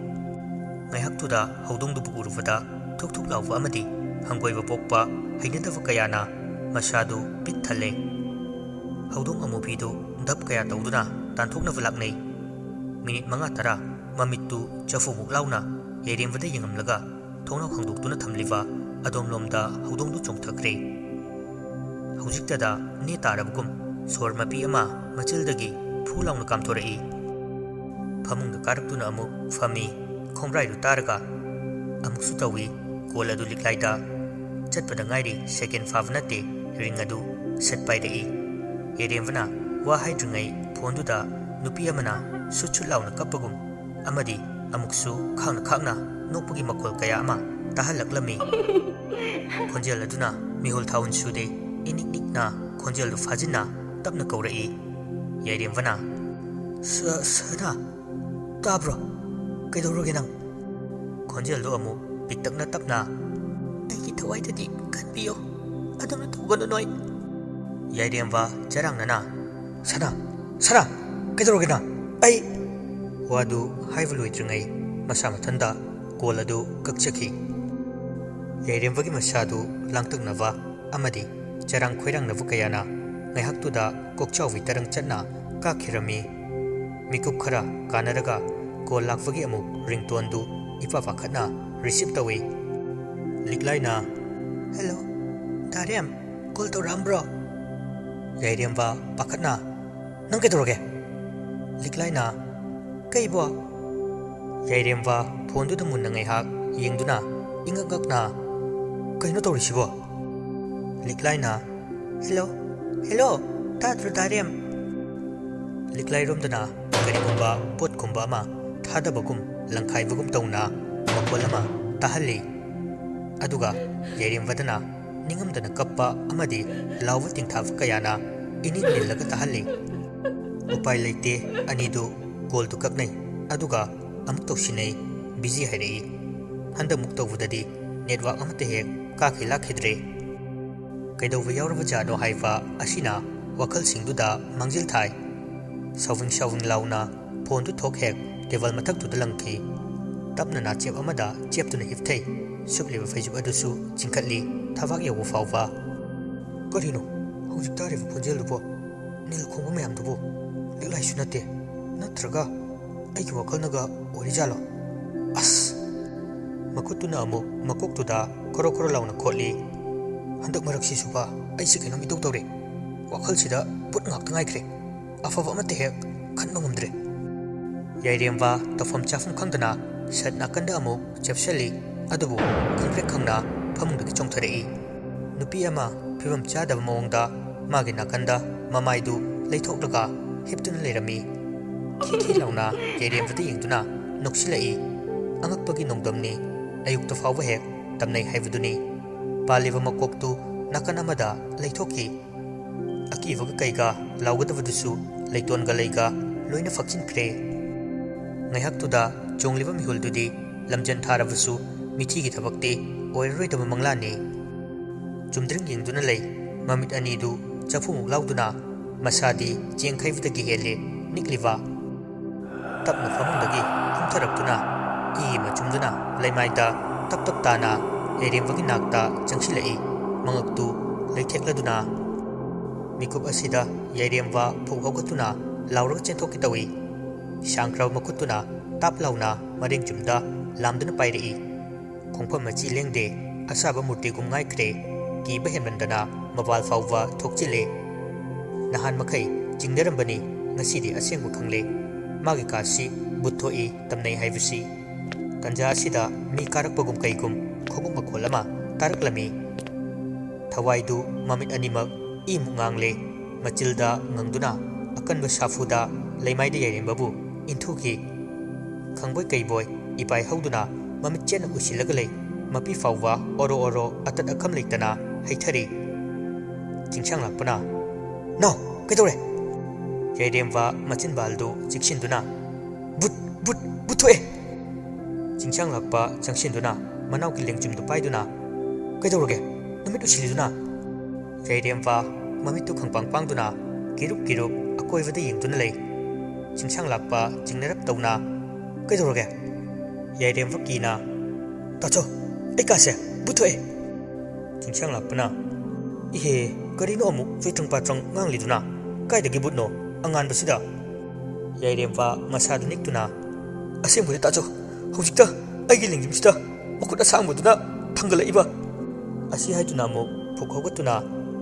ꯉꯥꯏꯍꯥꯛꯇꯨꯗ ꯍꯧꯗꯣꯡꯗꯨꯕꯨ ꯎꯔꯨꯕꯗ ꯊꯨꯛ ꯊꯨꯛ ꯂꯥꯎꯕ ꯑꯃꯗꯤ ꯍꯪꯒꯣꯏꯕ ꯄꯣꯛꯄ ꯍꯩꯅꯗꯕ ꯀꯌꯥꯅ ꯃꯁꯥꯗꯨ ꯄꯤꯛ ꯊꯜꯂꯦ꯫ ꯍꯧꯗꯣꯡ ꯑꯃꯨꯕꯤꯗꯨ ꯙꯞ ꯀꯌꯥ ꯇꯧꯗꯨꯅ ꯇꯥꯟꯊꯣꯛꯅꯕ ꯂꯥꯛꯅꯩ꯫ ꯃꯤꯅꯤꯠ ꯃꯉꯥ ꯇꯔꯥ ꯃꯃꯤꯠꯇꯨ ꯆꯐꯨꯃꯨꯛ ꯂꯥꯎꯅ ꯌꯥꯏꯔꯦꯝꯕꯗ ꯌꯦꯡꯉꯝꯂꯒ ꯊꯣꯡꯅꯥꯎ ꯍꯥꯡꯗꯣꯛꯇꯨꯅ ꯊꯝꯂꯤꯕ ꯑꯗꯣꯝꯂꯣꯝꯗ ꯍꯧꯗꯣꯡꯗꯨ ꯆꯣꯡꯊꯈ꯭ꯔꯦ꯫ ꯍꯧꯖꯤꯛꯇꯗ ꯅꯦ ꯇꯥꯔꯕꯒꯨꯝ ꯁꯣꯔ ꯃꯄꯤ ꯑꯃ ꯃꯆꯤꯜꯗꯒꯤ ꯐꯨ ꯂꯥꯎꯅ ꯀꯥꯝꯊꯣꯔꯛꯏ꯫ ꯐꯃꯨꯡꯗ ꯀꯥꯔꯛꯇꯨꯅ ꯑꯃꯨꯛ ꯐꯝꯃꯤ꯫ ꯈꯣꯡꯕ꯭ꯔꯥꯏꯗꯨ ꯇꯥꯔꯒ ꯑꯃꯨꯛꯁꯨ ꯇꯧꯏ꯫ ꯀꯣꯜ ꯑꯗꯨ ꯂꯤꯛꯂꯥꯏꯗ ꯆꯠꯄꯗ ꯉꯥꯏꯔꯤ, ꯁꯦꯀꯦꯟ ꯐꯥꯕ ꯅꯠꯇꯦ, ꯔꯤꯡ ꯑꯗꯨ ꯁꯠ ꯄꯥꯏꯔꯛꯏ꯫ ꯌꯥꯏꯔꯦꯝꯕꯅ ꯋꯥ ꯍꯥꯏꯗ꯭ꯔꯤꯉꯩ ꯐꯣꯟꯗꯨꯗ ꯅꯨꯄꯤ ꯑꯃꯅ ꯁꯨꯠ ꯁꯨꯠ ꯂꯥꯎꯅ ꯀꯞꯄꯒꯨꯝ ꯑꯃꯗꯤ ꯑꯃꯨꯛꯁꯨ ꯈꯥꯡꯅ ꯈꯥꯡꯅ ꯅꯣꯛꯄꯒꯤ ꯃꯈꯣꯜ ꯀꯌꯥ ꯑꯃ ꯇꯥꯍꯜꯂꯛꯂꯝꯃꯤ꯫ ꯈꯣꯟꯖꯦꯜ ꯑꯗꯨꯅ ꯃꯤꯍꯨꯜ ꯊꯥꯍꯨꯟ ꯁꯨꯗꯦ, ꯏꯅꯤꯛ ꯅꯤꯛꯅ ꯈꯣꯟꯖꯦꯜꯗꯨ ꯐꯥꯖꯤꯟꯅ ꯇꯞꯅ ꯀꯧꯔꯛꯏ꯫ ꯌꯥꯏꯔꯦꯝꯕꯅ, "ꯁ-, ꯁꯅꯥ, ꯇꯥꯕ꯭ꯔꯣ? ꯀꯩꯗꯧꯔꯒꯦ ꯅꯪ?" ꯈꯣꯟꯖꯦꯜꯗꯨ ꯑꯃꯨꯛ ꯄꯤꯛꯇꯛꯅ ꯇꯞꯅ, "ꯑꯩꯒꯤ ꯊꯋꯥꯏꯗꯗꯤ ꯈꯟꯕꯤꯌꯨ, ꯑꯗꯨꯝꯅ ꯇꯧꯒꯅꯨ ꯅꯣꯏ꯫" ꯌꯥꯏꯔꯦꯝꯕ ꯆꯔꯥꯡꯅꯅ, "ꯁꯅꯥ, ꯁꯅꯥ, ꯀꯩꯗꯧꯔꯒꯦ ꯅꯪ? ꯑꯩ..." ꯋꯥꯗꯨ ꯍꯥꯏꯕ ꯂꯣꯏꯗ꯭ꯔꯤꯉꯩ ꯃꯁꯥ ꯃꯊꯟꯇ ꯀꯣꯜ ꯑꯗꯨ ꯀꯛꯆꯈꯤ꯫ ꯌꯥꯏꯔꯦꯝꯕꯒꯤ ꯃꯁꯥꯗꯨ ꯂꯥꯡꯇꯛꯅꯕ ꯑꯃꯗꯤ ꯆꯔꯥꯡ ꯈꯣꯏꯔꯥꯡꯅꯕ ꯀꯌꯥꯅ ꯉꯥꯏꯍꯥꯛꯇꯨꯗ ꯀꯣꯛꯆꯥꯎꯕꯤ ꯇꯔꯪ ꯆꯠꯅ ꯀꯥꯈꯤꯔꯝꯃꯤ꯫ ꯃꯤꯀꯨꯞ ꯈꯔ ꯀꯥꯟꯅꯔꯒ ꯀꯣꯜ ꯂꯥꯛꯄꯒꯤ ꯑꯃꯨꯛ ꯔꯤꯡꯇꯣꯟꯗꯨ ꯏꯄꯥ ꯄꯥꯈꯠꯅ ꯔꯤꯁꯤꯞ ꯇꯧꯏ꯫ ꯂꯤꯛꯂꯥꯏꯅ, "ꯍꯦꯜꯂꯣ, ꯗꯥꯔꯦꯝ, ꯀꯣꯜ ꯇꯧꯔꯛꯑꯝꯕ꯭ꯔꯣ?" ꯌꯥꯏꯔꯦꯝꯕ ꯄꯥꯈꯠꯅ, "ꯅꯪ ꯀꯩꯗꯧꯔꯒꯦ?" ꯂꯤꯛꯂꯥꯏꯅ, "ꯀꯩꯕꯣ?" ꯌꯥꯏꯔꯦꯝꯕ ꯐꯣꯟꯗꯨꯗ ꯃꯨꯟꯅ ꯉꯥꯏꯍꯥꯛ ꯌꯦꯡꯗꯨꯅ ꯏꯉꯛ ꯉꯛꯅ, "ꯀꯩꯅꯣ ꯇꯧꯔꯤꯁꯤꯕꯣ?" ꯂꯤꯛꯂꯥꯏꯅ, "ꯍꯦꯜꯂꯣ, ꯍꯦꯜꯂꯣ, ꯇꯥꯗ꯭ꯔꯣ ꯗꯥꯔꯦꯝ?" ꯂꯤꯛꯂꯥꯏꯔꯣꯝꯗꯅ ꯀꯔꯤꯒꯨꯝꯕ ꯄꯣꯠꯀꯨꯝꯕ ꯑꯃ ꯊꯥꯗꯕꯒꯨꯝ ꯂꯪꯈꯥꯏꯕꯒꯨꯝ ꯇꯧꯅ ꯃꯈꯣꯜ ꯑꯃ ꯇꯥꯍꯜꯂꯤ꯫ ꯑꯗꯨꯒ ꯌꯥꯏꯔꯦꯝꯕꯗꯅ ꯅꯤꯡꯉꯝꯗꯅ ꯀꯞꯄ ꯑꯃꯗꯤ ꯂꯥꯎꯕ ꯇꯤꯡꯊꯥꯕ ꯀꯌꯥꯅ ꯏꯅꯤꯟ ꯅꯤꯜꯂꯒ ꯇꯥꯍꯜꯂꯤ꯫ ꯎꯄꯥꯏ ꯂꯩꯇꯦ, ꯑꯅꯤꯗꯨ ꯀꯣꯜꯗꯨ ꯀꯛꯅꯩ꯫ ꯑꯗꯨꯒ ꯑꯃꯨꯛ ꯇꯧꯁꯤꯟꯅꯩ, ꯕꯤꯖꯤ ꯍꯥꯏꯔꯛꯏ꯫ ꯍꯟꯗꯛꯃꯨꯛ ꯇꯧꯕꯗꯗꯤ ꯅꯦꯠꯋꯥꯛ ꯑꯃꯠꯇ ꯍꯦꯛ ꯀꯥꯈꯤ ꯂꯥꯛꯈꯤꯗ꯭ꯔꯦ꯫ ꯀꯩꯗꯧꯕ ꯌꯥꯎꯔꯕꯖꯥꯠꯅꯣ ꯍꯥꯏꯕ ꯑꯁꯤꯅ ꯋꯥꯈꯜꯁꯤꯡꯗꯨꯗ ꯃꯥꯡꯖꯤꯜ ꯊꯥꯏ꯫ ꯁꯥꯎꯋꯤꯡ ꯁꯥꯎꯋꯤꯡ ꯂꯥꯎꯅ ꯐꯣꯟꯗꯨ ꯊꯣꯛ ꯍꯦꯛ ꯇꯦꯕꯜ ꯃꯊꯛꯇꯨꯗ ꯂꯪꯈꯤ꯫ ꯇꯞꯅ ꯅꯥꯆꯦꯞ ꯑꯃꯗ ꯆꯦꯞꯇꯨꯅ ꯍꯤꯞꯊꯩ꯫ ꯁꯨꯞꯂꯤꯕ ꯐꯩꯖꯨꯞ ꯑꯗꯨꯁꯨ ꯆꯤꯡꯈꯠꯂꯤ, ꯊꯕꯥꯛ ꯌꯧꯕ ꯐꯥꯎꯕ꯫ "ꯀꯔꯤꯅꯣ ꯍꯧꯖꯤꯛ ꯇꯥꯔꯤꯕ ꯈꯣꯟꯖꯦꯜꯗꯨꯕꯣ? ꯅꯤꯜ ꯈꯣꯡꯕ ꯃꯌꯥꯝꯗꯨꯕꯨ ꯂꯤꯛꯂꯥꯏꯁꯨ ꯅꯠꯇꯦ, ꯅꯠꯇ꯭ꯔꯒ ꯑꯩꯒꯤ ꯋꯥꯈꯜꯅꯒ ꯑꯣꯏꯔꯤꯖꯥꯠꯂꯣ? ꯑꯁ!" ꯃꯈꯨꯠꯇꯨꯅ ꯑꯃꯨꯛ ꯃꯀꯣꯛꯇꯨꯗ ꯈꯣꯔꯣ ꯈꯣꯔꯣ ꯂꯥꯎꯅ ꯈꯣꯠꯂꯤ꯫ "ꯍꯟꯗꯛ ꯃꯔꯛꯁꯤꯁꯨꯕ ꯑꯩꯁꯦ ꯀꯩꯅꯣꯝ ꯏꯇꯧ ꯇꯧꯔꯦ꯫ ꯋꯥꯈꯜꯁꯤꯗ ꯚꯨꯠ ꯉꯥꯛꯇ ꯉꯥꯏꯈ꯭ꯔꯦ꯫ ꯑꯐꯕ ꯑꯃꯠꯇ ꯍꯦꯛ ꯈꯟꯕ ꯉꯝꯗ꯭ꯔꯦ꯫" ꯌꯥꯏꯔꯦꯝꯕ ꯇꯧꯐꯝ ꯆꯥꯐꯝ ꯈꯪꯗꯅ ꯁꯠ ꯅꯥꯀꯟꯗ ꯑꯃꯨꯛ ꯆꯦꯞꯁꯤꯜꯂꯤ꯫ ꯑꯗꯨꯕꯨ ꯈꯪꯄ꯭ꯔꯦꯛ ꯈꯪꯅ ꯐꯃꯨꯡꯗꯒꯤ ꯆꯣꯡꯊꯔꯛꯏ꯫ ꯅꯨꯄꯤ ꯑꯃ ꯐꯤꯕꯝ ꯆꯥꯗꯕ ꯃꯑꯣꯡꯗ ꯃꯥꯒꯤ ꯅꯥꯀꯟꯗ ꯃꯃꯥꯏꯗꯨ ꯂꯩꯊꯣꯛꯂꯒ ꯍꯤꯞꯇꯨꯅ ꯂꯩꯔꯝꯃꯤ꯫ ꯈꯤ ꯈꯤ ꯂꯥꯎꯅ ꯌꯥꯏꯔꯦꯝꯕꯗ ꯌꯦꯡꯗꯨꯅ ꯅꯣꯛꯁꯤꯜꯂꯛꯏ꯫ ꯑꯉꯛꯄꯒꯤ ꯅꯣꯡꯗꯝꯅꯤ, ꯑꯌꯨꯛꯇ ꯐꯥꯎꯕ ꯍꯦꯛ ꯇꯝꯅꯩ ꯍꯥꯏꯕꯗꯨꯅꯤ꯫ ꯄꯥꯜꯂꯤꯕ ꯃꯀꯣꯛꯇꯨ ꯅꯥꯀꯟ ꯑꯃꯗ ꯂꯩꯊꯣꯛꯈꯤ꯫ ꯑꯀꯤꯕꯒ ꯀꯩꯒ ꯂꯥꯎꯒꯗꯕꯗꯨꯁꯨ ꯂꯩꯇꯣꯟꯒ ꯂꯩꯒ ꯂꯣꯏꯅ ꯐꯛꯆꯤꯟꯈ꯭ꯔꯦ꯫ ꯉꯥꯏꯍꯥꯛꯇꯨꯗ ꯆꯣꯡꯂꯤꯕ ꯃꯤꯍꯨꯜꯗꯨꯗꯤ ꯂꯝꯖꯦꯟ ꯊꯥꯔꯕꯁꯨ ꯃꯤꯊꯤꯒꯤ ꯊꯕꯛꯇꯤ ꯑꯣꯏꯔꯔꯣꯏꯗꯕ ꯃꯪꯂꯥꯟꯅꯤ꯫ ꯆꯨꯝꯗ꯭ꯔꯤꯡ ꯌꯦꯡꯗꯨꯅ ꯂꯩ꯫ ꯃꯃꯤꯠ ꯑꯅꯤꯗꯨ ꯆꯐꯨꯃꯨꯛ ꯂꯥꯎꯗꯨꯅ ꯃꯁꯥꯗꯤ ꯆꯦꯡꯈꯩꯕꯗꯒꯤ ꯍꯦꯜꯂꯦ ꯅꯤꯛꯂꯤꯕ꯫ ꯇꯞꯅ ꯐꯃꯨꯡꯗꯒꯤ ꯀꯨꯝꯊꯔꯛꯇꯨꯅ ꯏ ꯃꯆꯨꯝꯗꯨꯅ ꯂꯩꯃꯥꯏꯗ ꯇꯞ ꯇꯞ ꯇꯥꯅ ꯌꯥꯏꯔꯦꯝꯕꯒꯤ ꯅꯥꯛꯇ ꯆꯪꯁꯤꯜꯂꯛꯏ꯫ ꯃꯉꯛꯇꯨ ꯂꯩꯊꯦꯛꯂꯗꯨꯅ ꯃꯤꯀꯨꯞ ꯑꯁꯤꯗ ꯌꯥꯏꯔꯦꯝꯕ ꯐꯨꯛ ꯍꯧꯒꯠꯇꯨꯅ ꯂꯥꯎꯔꯒ ꯆꯦꯟꯊꯣꯛꯀꯦ ꯇꯧꯏ꯫ ꯁꯥꯡꯈ꯭ꯔꯕ ꯃꯈꯨꯠꯇꯨꯅ ꯇꯥꯞ ꯂꯥꯎꯅ ꯃꯔꯦꯡ ꯆꯨꯝꯗ ꯂꯥꯝꯗꯨꯅ ꯄꯥꯏꯔꯛꯏ꯫ ꯈꯣꯡꯐꯝ ꯃꯆꯤ ꯂꯦꯡꯗꯦ꯫ ꯑꯁꯥꯕ ꯃꯨꯔꯇꯤꯒꯨꯝ ꯉꯥꯏꯈ꯭ꯔꯦ꯫ ꯀꯤꯕ ꯍꯦꯟꯃꯟꯗꯅ ꯃꯄꯥꯜ ꯐꯥꯎꯕ ꯊꯣꯛꯆꯤꯜꯂꯦ꯫ ꯅꯍꯥꯟ ꯃꯈꯩ ꯆꯤꯡꯅꯔꯝꯕꯅꯤ, ꯉꯁꯤꯗꯤ ꯑꯁꯦꯡꯕ ꯈꯪꯂꯦ꯫ ꯃꯥꯒꯤ ꯀꯥꯁꯤ ꯕꯨꯠ ꯊꯣꯛꯏ ꯇꯝꯅꯩ ꯍꯥꯏꯕꯁꯤ꯫ ꯇꯟꯖꯥ ꯑꯁꯤꯗ ꯃꯤ ꯀꯥꯔꯛꯄꯒꯨꯝ ꯀꯩꯒꯨꯝ ꯈꯣꯡꯎꯞ ꯃꯈꯣꯜ ꯑꯃ ꯇꯥꯔꯛꯂꯝꯃꯤ꯫ ꯊꯋꯥꯏꯗꯨ ꯃꯃꯤꯠ ꯑꯅꯤꯃꯛ ꯏꯃꯨꯛ ꯉꯥꯡꯂꯦ꯫ ꯃꯆꯤꯜꯗ ꯉꯪꯗꯨꯅ ꯑꯀꯟꯕ ꯁꯥꯐꯨꯗ ꯂꯩꯃꯥꯏꯗ ꯌꯥꯏꯔꯦꯝꯕꯕꯨ ꯏꯟꯊꯨꯈꯤ꯫ ꯈꯪꯕꯣꯏ ꯀꯩꯕꯣꯏ ꯏꯄꯥꯏ ꯍꯧꯗꯨꯅ ꯃꯃꯤꯠ ꯆꯦꯠꯅ ꯎꯏꯁꯤꯜꯂꯒ ꯂꯩ꯫ ꯃꯄꯤ ꯐꯥꯎꯕ ꯑꯣꯔꯣ ꯑꯣꯔꯣ ꯑꯇꯠ ꯑꯈꯝ ꯂꯩꯇꯅ ꯍꯩꯊꯔꯤ꯫ ꯆꯤꯡꯁꯥꯡ ꯂꯥꯛꯄꯅ, "ꯅꯥꯎ, ꯀꯩꯗꯧꯔꯦ?" ꯌꯥꯏꯔꯦꯝꯕ ꯃꯆꯤꯟꯕꯥꯜꯗꯨ ꯆꯤꯛꯁꯤꯟꯗꯨꯅ, "ꯕꯨꯠ, ꯕꯨꯠ, ꯕꯨꯠ ꯊꯣꯛꯑꯦ!" ꯆꯤꯡꯁꯥꯡ ꯂꯥꯛꯄ ꯆꯪꯁꯤꯟꯗꯨꯅ ꯃꯅꯥꯎꯒꯤ ꯂꯦꯡꯖꯨꯝꯗꯨ ꯄꯥꯏꯗꯨꯅ, "ꯀꯩꯗꯧꯔꯒꯦ? ꯅꯃꯤꯠ ꯎꯏꯁꯤꯜꯂꯤꯗꯨꯅ?" ꯌꯥꯏꯔꯦꯝꯕ ꯃꯃꯤꯠꯇꯨ ꯈꯪꯄꯥꯡ ꯄꯥꯡꯗꯨꯅ ꯀꯤꯔꯨꯞ ꯀꯤꯔꯨꯞ ꯑꯀꯣꯏꯕꯗ ꯌꯦꯡꯗꯨꯅ ꯂꯩ꯫ ꯆꯤꯡꯁꯥꯡ ꯂꯥꯛꯄ ꯆꯤꯡꯅꯔꯞ ꯇꯧꯅ, "ꯀꯩꯗꯧꯔꯒꯦ?" ꯌꯥꯏꯔꯦꯝꯕ ꯀꯤꯅ, "ꯇꯥꯆꯧ, ꯑꯩ ꯀꯥꯁꯦ ꯕꯨꯠ ꯊꯣꯛꯑꯦ!" ꯆꯤꯡꯁꯥꯡ ꯂꯥꯛꯄꯅ, "ꯏꯍꯦ, ꯀꯔꯤꯅꯣ ꯑꯃꯨꯛ ꯆꯣꯏꯇ꯭ꯔꯪ ꯄꯥꯇ꯭ꯔꯪ ꯉꯥꯡꯂꯤꯗꯨꯅ? ꯀꯥꯏꯗꯒꯤ ꯕꯨꯠꯅꯣ ꯑꯉꯥꯟꯕꯁꯤꯗ?" ꯌꯥꯏꯔꯦꯝꯕ ꯃꯁꯥꯗꯨ ꯅꯤꯛꯇꯨꯅ, "ꯑꯁꯦꯡꯕꯅꯤ ꯇꯥꯆꯧ, ꯍꯧꯖꯤꯛꯇ ꯑꯩꯒꯤ ꯂꯦꯡꯖꯨꯝꯁꯤꯗ ꯃꯈꯨꯠ ꯑꯁꯥꯡꯕꯗꯨꯅ ꯊꯥꯡꯒꯠꯂꯛꯏꯕ!" ꯑꯁꯤ ꯍꯥꯏꯗꯨꯅ ꯑꯃꯨꯛ ꯐꯨꯛ ꯍꯧꯒꯠꯇꯨꯅ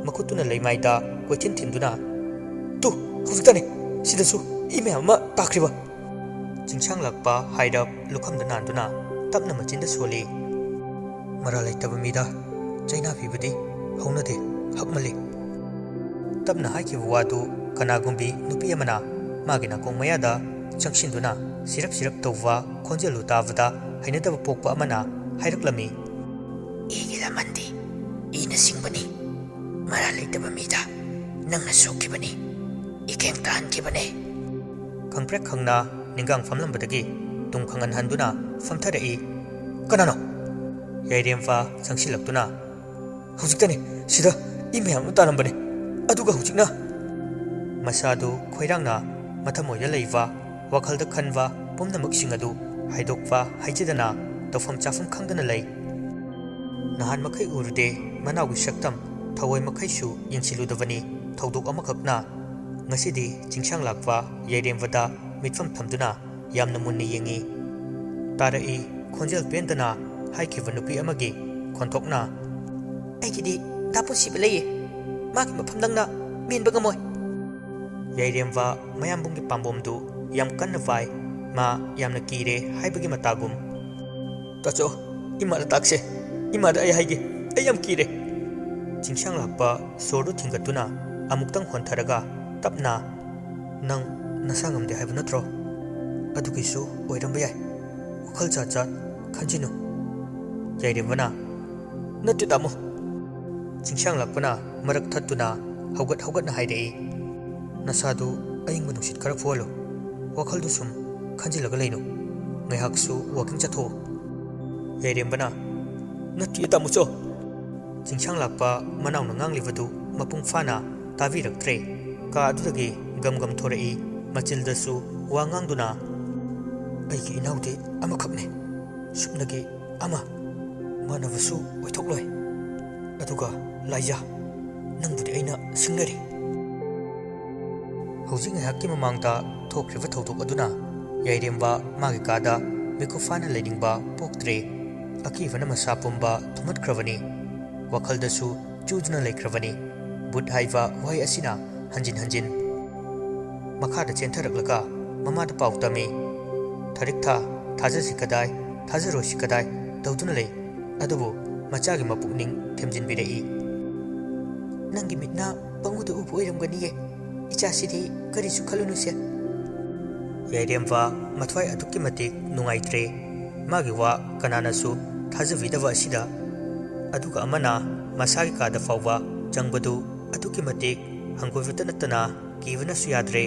ꯃꯈꯨꯠꯇꯨꯅ ꯂꯩꯃꯥꯏꯗ ꯀꯣꯏꯊꯤꯟ ꯊꯤꯟꯗꯨꯅ, "ꯇꯨ, ꯍꯧꯖꯤꯛꯇꯅꯦ ꯁꯤꯗꯁꯨ ꯏ ꯃꯌꯥꯝ ꯑꯃ ꯇꯥꯈ꯭ꯔꯤꯕ!" ꯆꯤꯡꯁꯥꯡꯂꯛꯄ ꯍꯥꯏꯔꯞ ꯂꯨꯈꯝꯗ ꯅꯥꯟꯗꯨꯅ ꯇꯞꯅ ꯃꯆꯤꯟꯗ ꯁꯣꯜꯂꯤ꯫ "ꯃꯔꯥꯜ ꯂꯩꯇꯕ ꯃꯤꯗ ꯆꯩꯅꯥ ꯄꯤꯕꯗꯤ ꯍꯧꯅꯗꯦ, ꯍꯛꯃꯜꯂꯤ!" ꯇꯞꯅ ꯍꯥꯏꯈꯤꯕ ꯋꯥꯗꯨ ꯀꯅꯥꯒꯨꯝꯕꯤ ꯅꯨꯄꯤ ꯑꯃꯅ ꯃꯥꯒꯤ ꯅꯥꯀꯣꯡ ꯃꯌꯥꯗ ꯆꯪꯁꯤꯟꯗꯨꯅ ꯁꯤꯔꯞ ꯁꯤꯔꯞ ꯇꯧꯕ ꯈꯣꯟꯖꯦꯜꯗꯨ ꯇꯥꯕꯗ ꯍꯩꯅꯗꯕ ꯄꯣꯛꯄ ꯑꯃꯅ ꯍꯥꯏꯔꯛꯂꯝꯃꯤ꯫ "ꯏꯒꯤ ꯂꯃꯟꯗꯤ ꯏꯅ ꯁꯤꯡꯕꯅꯤ, ꯃꯔꯥꯜ ꯂꯩꯇꯕ ꯃꯤꯗ ꯅꯪꯅ ꯁꯣꯛꯈꯤꯕꯅꯤ, ꯏꯀꯦꯡ ꯇꯥꯍꯟꯈꯤꯕꯅꯤ!" ꯈꯪꯄ꯭ꯔꯦꯛ ꯈꯪꯅ ꯅꯤꯡꯒꯥꯡ ꯐꯝꯂꯝꯕꯗꯒꯤ ꯇꯨꯡ ꯈꯪꯍꯟꯍꯟꯗꯨꯅ ꯐꯝꯊꯔꯛꯏ꯫ "ꯀꯅꯥꯅꯣ?" ꯌꯥꯏꯔꯦꯝꯕ ꯆꯪꯁꯤꯜꯂꯛꯇꯨꯅ, "ꯍꯧꯖꯤꯛꯇꯅꯤ ꯁꯤꯗ ꯏ ꯃꯌꯥꯝ ꯑꯃ ꯇꯥꯔꯝꯕꯅꯤ, ꯑꯗꯨꯒ ꯍꯧꯖꯤꯛꯅ!" ꯃꯁꯥꯗꯨ ꯈꯣꯏꯔꯥꯡꯅ ꯃꯊꯃꯣꯏꯗ ꯂꯩꯕ ꯋꯥꯈꯜꯗ ꯈꯟꯕ ꯄꯨꯝꯅꯃꯛꯁꯤꯡ ꯑꯗꯨ ꯍꯥꯏꯗꯣꯛꯄ ꯍꯩꯖꯗꯅ ꯇꯧꯐꯝ ꯆꯥꯐꯝ ꯈꯪꯗꯅ ꯂꯩ꯫ ꯅꯍꯥꯟ ꯃꯈꯩ ꯎꯔꯨꯗꯦ ꯃꯅꯥꯎꯒꯤ ꯁꯛꯇꯝ, ꯊꯑꯣꯏ ꯃꯈꯩꯁꯨ ꯌꯦꯡꯁꯤꯜꯂꯨꯗꯕꯅꯤ ꯊꯧꯗꯣꯛ ꯑꯃꯈꯛꯅ꯫ ꯉꯁꯤꯗꯤ ꯆꯤꯡꯁꯥꯡ ꯂꯥꯛꯄ ꯌꯥꯏꯔꯦꯝꯕꯗ ꯃꯤꯠꯐꯝ ꯊꯝꯗꯨꯅ ꯌꯥꯝꯅ ꯃꯨꯟꯅ ꯌꯦꯡꯉꯤ꯫ ꯇꯥꯔꯛꯏ ꯈꯣꯟꯖꯦꯜ ꯄꯦꯟꯗꯅ ꯍꯥꯏꯈꯤꯕ ꯅꯨꯄꯤ ꯑꯃꯒꯤ ꯈꯣꯟꯊꯣꯛꯅ, "ꯑꯩꯒꯤꯗꯤ ꯗꯥ ꯄꯨꯟꯁꯤꯕ ꯂꯩꯌꯦ, ꯃꯥꯒꯤ ꯃꯐꯝ ꯅꯪꯅ ꯃꯦꯟꯕ ꯉꯝꯃꯣꯏ꯫" ꯌꯥꯏꯔꯦꯝꯕ ꯃꯌꯥꯝꯕꯨꯡꯒꯤ ꯄꯥꯝꯕꯣꯝꯗꯨ ꯌꯥꯝ ꯀꯟꯅ ꯄꯥꯏ꯫ ꯃꯥ ꯌꯥꯝꯅ ꯀꯤꯔꯦ ꯍꯥꯏꯕꯒꯤ ꯃꯇꯥꯒꯨꯝ꯫ "ꯇꯥꯆꯧ, ꯏꯃꯥꯗ ꯇꯥꯛꯁꯦ꯫ ꯏꯃꯥꯗ ꯑꯩ ꯍꯥꯏꯒꯦ꯫ ꯑꯩ ꯌꯥꯝ ꯀꯤꯔꯦ꯫" ꯆꯤꯡꯁꯥꯡ ꯂꯥꯛꯄ ꯁꯣꯔꯗꯨ ꯊꯤꯡꯒꯠꯇꯨꯅ ꯑꯃꯨꯛꯇꯪ ꯍꯣꯟꯊꯔꯒ ꯇꯞꯅ, "ꯅꯪ ꯅꯁꯥ ꯉꯝꯗꯦ ꯍꯥꯏꯕ ꯅꯠꯇ꯭ꯔꯣ? ꯑꯗꯨꯒꯤꯁꯨ ꯑꯣꯏꯔꯝꯕ ꯌꯥꯏ꯫ ꯋꯥꯈꯜ ꯖꯥꯠ ꯖꯥꯠ ꯈꯟꯖꯤꯅꯨ꯫" ꯌꯥꯏꯔꯦꯝꯕꯅ, "ꯅꯠꯇꯦ ꯇꯥꯃꯣ꯫" ꯆꯤꯡꯁꯥꯡ ꯂꯥꯛꯄꯅ ꯃꯔꯛ ꯊꯠꯇꯨꯅ ꯍꯧꯒꯠ ꯍꯧꯒꯠꯅ ꯍꯥꯏꯔꯛꯏ, "ꯅꯁꯥꯗꯨ ꯑꯏꯪꯕ ꯅꯨꯡꯁꯤꯠ ꯈꯔ ꯐꯨꯍꯜꯂꯨ꯫ ꯋꯥꯈꯜꯗꯨ ꯁꯨꯝ ꯈꯟꯖꯤꯜꯂꯒ ꯂꯩꯅꯨ꯫ ꯉꯥꯏꯍꯥꯛꯁꯨ ꯋꯥꯀꯤꯡ ꯆꯠꯊꯣꯛꯎ꯫" ꯌꯥꯏꯔꯦꯝꯕꯅ, "ꯅꯠꯇꯦ ꯇꯥꯃꯣꯆꯧ꯫" ꯆꯤꯡꯁꯥꯡ ꯂꯥꯛꯄ ꯃꯅꯥꯎꯅ ꯉꯥꯡꯂꯤꯕꯗꯨ ꯃꯄꯨꯡ ꯐꯥꯅ ꯇꯥꯕꯤꯔꯛꯇ꯭ꯔꯦ꯫ ꯀꯥ ꯑꯗꯨꯗꯒꯤ ꯒꯝ ꯒꯝ ꯊꯣꯔꯛꯏ꯫ ꯃꯆꯤꯜꯗꯁꯨ ꯋꯥ ꯉꯥꯡꯗꯨꯅ, "ꯑꯩꯒꯤ ꯏꯅꯥꯎꯗꯤ ꯑꯃꯈꯛꯅꯤ꯫ ꯁꯨꯞꯅꯒꯤ ꯑꯃ ꯃꯥꯟꯅꯕꯁꯨ ꯑꯣꯏꯊꯣꯛꯂꯣꯏ꯫ ꯑꯗꯨꯒ ꯂꯥꯏꯖꯥ, ꯅꯪꯕꯨꯗꯤ ꯑꯩꯅ ꯁꯤꯡꯅꯔꯤ꯫" ꯍꯧꯖꯤꯛ ꯉꯥꯏꯍꯥꯛꯀꯤ ꯃꯃꯥꯡꯗ ꯊꯣꯛꯈ꯭ꯔꯤꯕ ꯊꯧꯗꯣꯛ ꯑꯗꯨꯅ ꯌꯥꯏꯔꯦꯝꯕ ꯃꯥꯒꯤ ꯀꯥꯗ ꯃꯤꯀꯨꯞ ꯐꯥꯅ ꯂꯩꯅꯤꯡꯕ ꯄꯣꯛꯇ꯭ꯔꯦ꯫ ꯑꯀꯤꯕꯅ ꯃꯁꯥ ꯄꯨꯝꯕ ꯊꯨꯝꯍꯠꯈ꯭ꯔꯕꯅꯤ꯫ ꯋꯥꯈꯜꯗꯁꯨ ꯆꯨꯗꯨꯅ ꯂꯩꯈ꯭ꯔꯕꯅꯤ꯫ ꯕꯨꯠ ꯍꯥꯏꯕ ꯋꯥꯍꯩ ꯑꯁꯤꯅ ꯍꯟꯖꯤꯟ ꯍꯟꯖꯤꯟ ꯃꯈꯥꯗ ꯆꯦꯟꯊꯔꯛꯂꯒ ꯃꯃꯥꯗ ꯄꯥꯎ ꯇꯝꯃꯤ꯫ ꯊꯥꯔꯤꯛꯊꯥ, ꯊꯥꯖꯁꯤ ꯀꯗꯥꯏ, ꯊꯥꯖꯔꯣꯏꯁꯤ ꯀꯗꯥꯏ ꯇꯧꯗꯨꯅ ꯂꯩ꯫ ꯑꯗꯨꯕꯨ ꯃꯆꯥꯒꯤ ꯃꯄꯨꯛꯅꯤꯡ ꯊꯦꯝꯖꯤꯟꯕꯤꯔꯛꯏ꯫ "ꯅꯪꯒꯤ ꯃꯤꯠꯅ ꯄꯪꯎꯗ ꯎꯕ ꯑꯣꯏꯔꯝꯒꯅꯤꯌꯦ꯫ ꯏꯆꯥꯁꯤꯗꯤ ꯀꯔꯤꯁꯨ ꯈꯜꯂꯨꯅꯨꯁꯦ꯫" ꯌꯥꯏꯔꯦꯝꯕ ꯃꯊ꯭ꯋꯥꯏ ꯑꯗꯨꯛꯀꯤ ꯃꯇꯤꯛ ꯅꯨꯡꯉꯥꯏꯇ꯭ꯔꯦ꯫ ꯃꯥꯒꯤ ꯋꯥ ꯀꯅꯥꯅꯁꯨ ꯊꯥꯖꯕꯤꯗꯕ ꯑꯁꯤꯗ꯫ ꯑꯗꯨꯒ ꯑꯃꯅ ꯃꯁꯥꯒꯤ ꯀꯥꯗ ꯐꯥꯎꯕ ꯆꯪꯕꯗꯨ ꯑꯗꯨꯛꯀꯤ ꯃꯇꯤꯛ ꯍꯪꯒꯣꯏꯕꯇ ꯅꯠꯇꯅ ꯀꯤꯕꯅꯁꯨ ꯌꯥꯗ꯭ꯔꯦ꯫